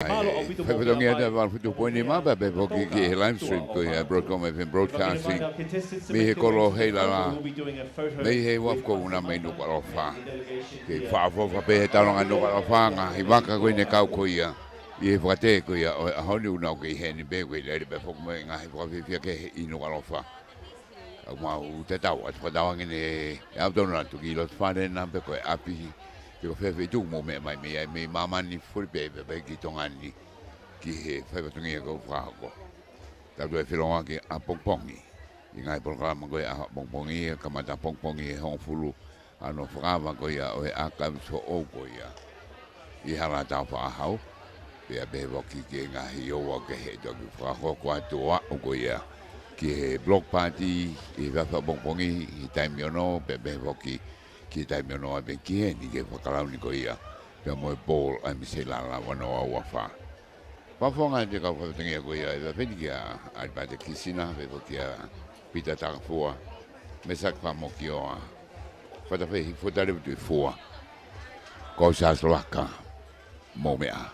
Mālō ʻaupito. Fai fatongia atu ʻa e valu fitu poini nima pea pehē foki ki he live stream ko ia Broadcom F M Broadcasting mei he kolo Heilala, mei he uafu ko ʻUna mei Nukuʻalofa. Ke fakaʻofoʻofa pē he taulanga Nukuʻalofa, ngaahi vaka ko eni ʻoku kau ko ia ʻi he fakatē ko ia ʻo e ʻaho ni, ʻoku nau kei ʻi heni pē, ko e lele pē foki mo e ngaahi fakafiefia kehe ʻi Nukuʻalofa. ʻOku mau tatau atu fakatauange ʻe ʻautonu atu ki loto fale na pe ko e ʻapi, pe ko fē feituʻu ʻoku mou meʻa mai mei ai, mei māmani fulipē pea pehē ki Tonga ni, ki he fai fatongia ko ē ʻoku fakahoko. Tau toe feʻiloaki ʻapongipongi ʻi he ngaahi polokalama ko ē ʻaho ʻapongipongi, kamata ʻapongipongi ʻe hongofulu ʻa hono fakaava ko ia ʻo e ʻakau soʻou ko ia ʻi Hala Taufaʻahau. Pea pehē foki ki he ngaahi ouau kehe ʻe toki fakahoko atu ʻo aʻu ko ia ki he block party ʻi he efiafi ʻapongipongi ʻi he taimi ono, pea pehē foki ki he taimi ono ʻo aʻu pē ki heni ki he fakakalauni ko ia pea mo e ball ʻa e Miss Heilala ua noa ua fā. Fakafofonga atu e kau fakafatongia ko ia ʻi he efiafi ni kia ʻAlipate Kisina, pehē foki kia Pita Takafua, Mesaki Fakamokioa, Fatafehi Fuatalevu Tuʻifua, ko Sāsolaka, mou meʻa ā.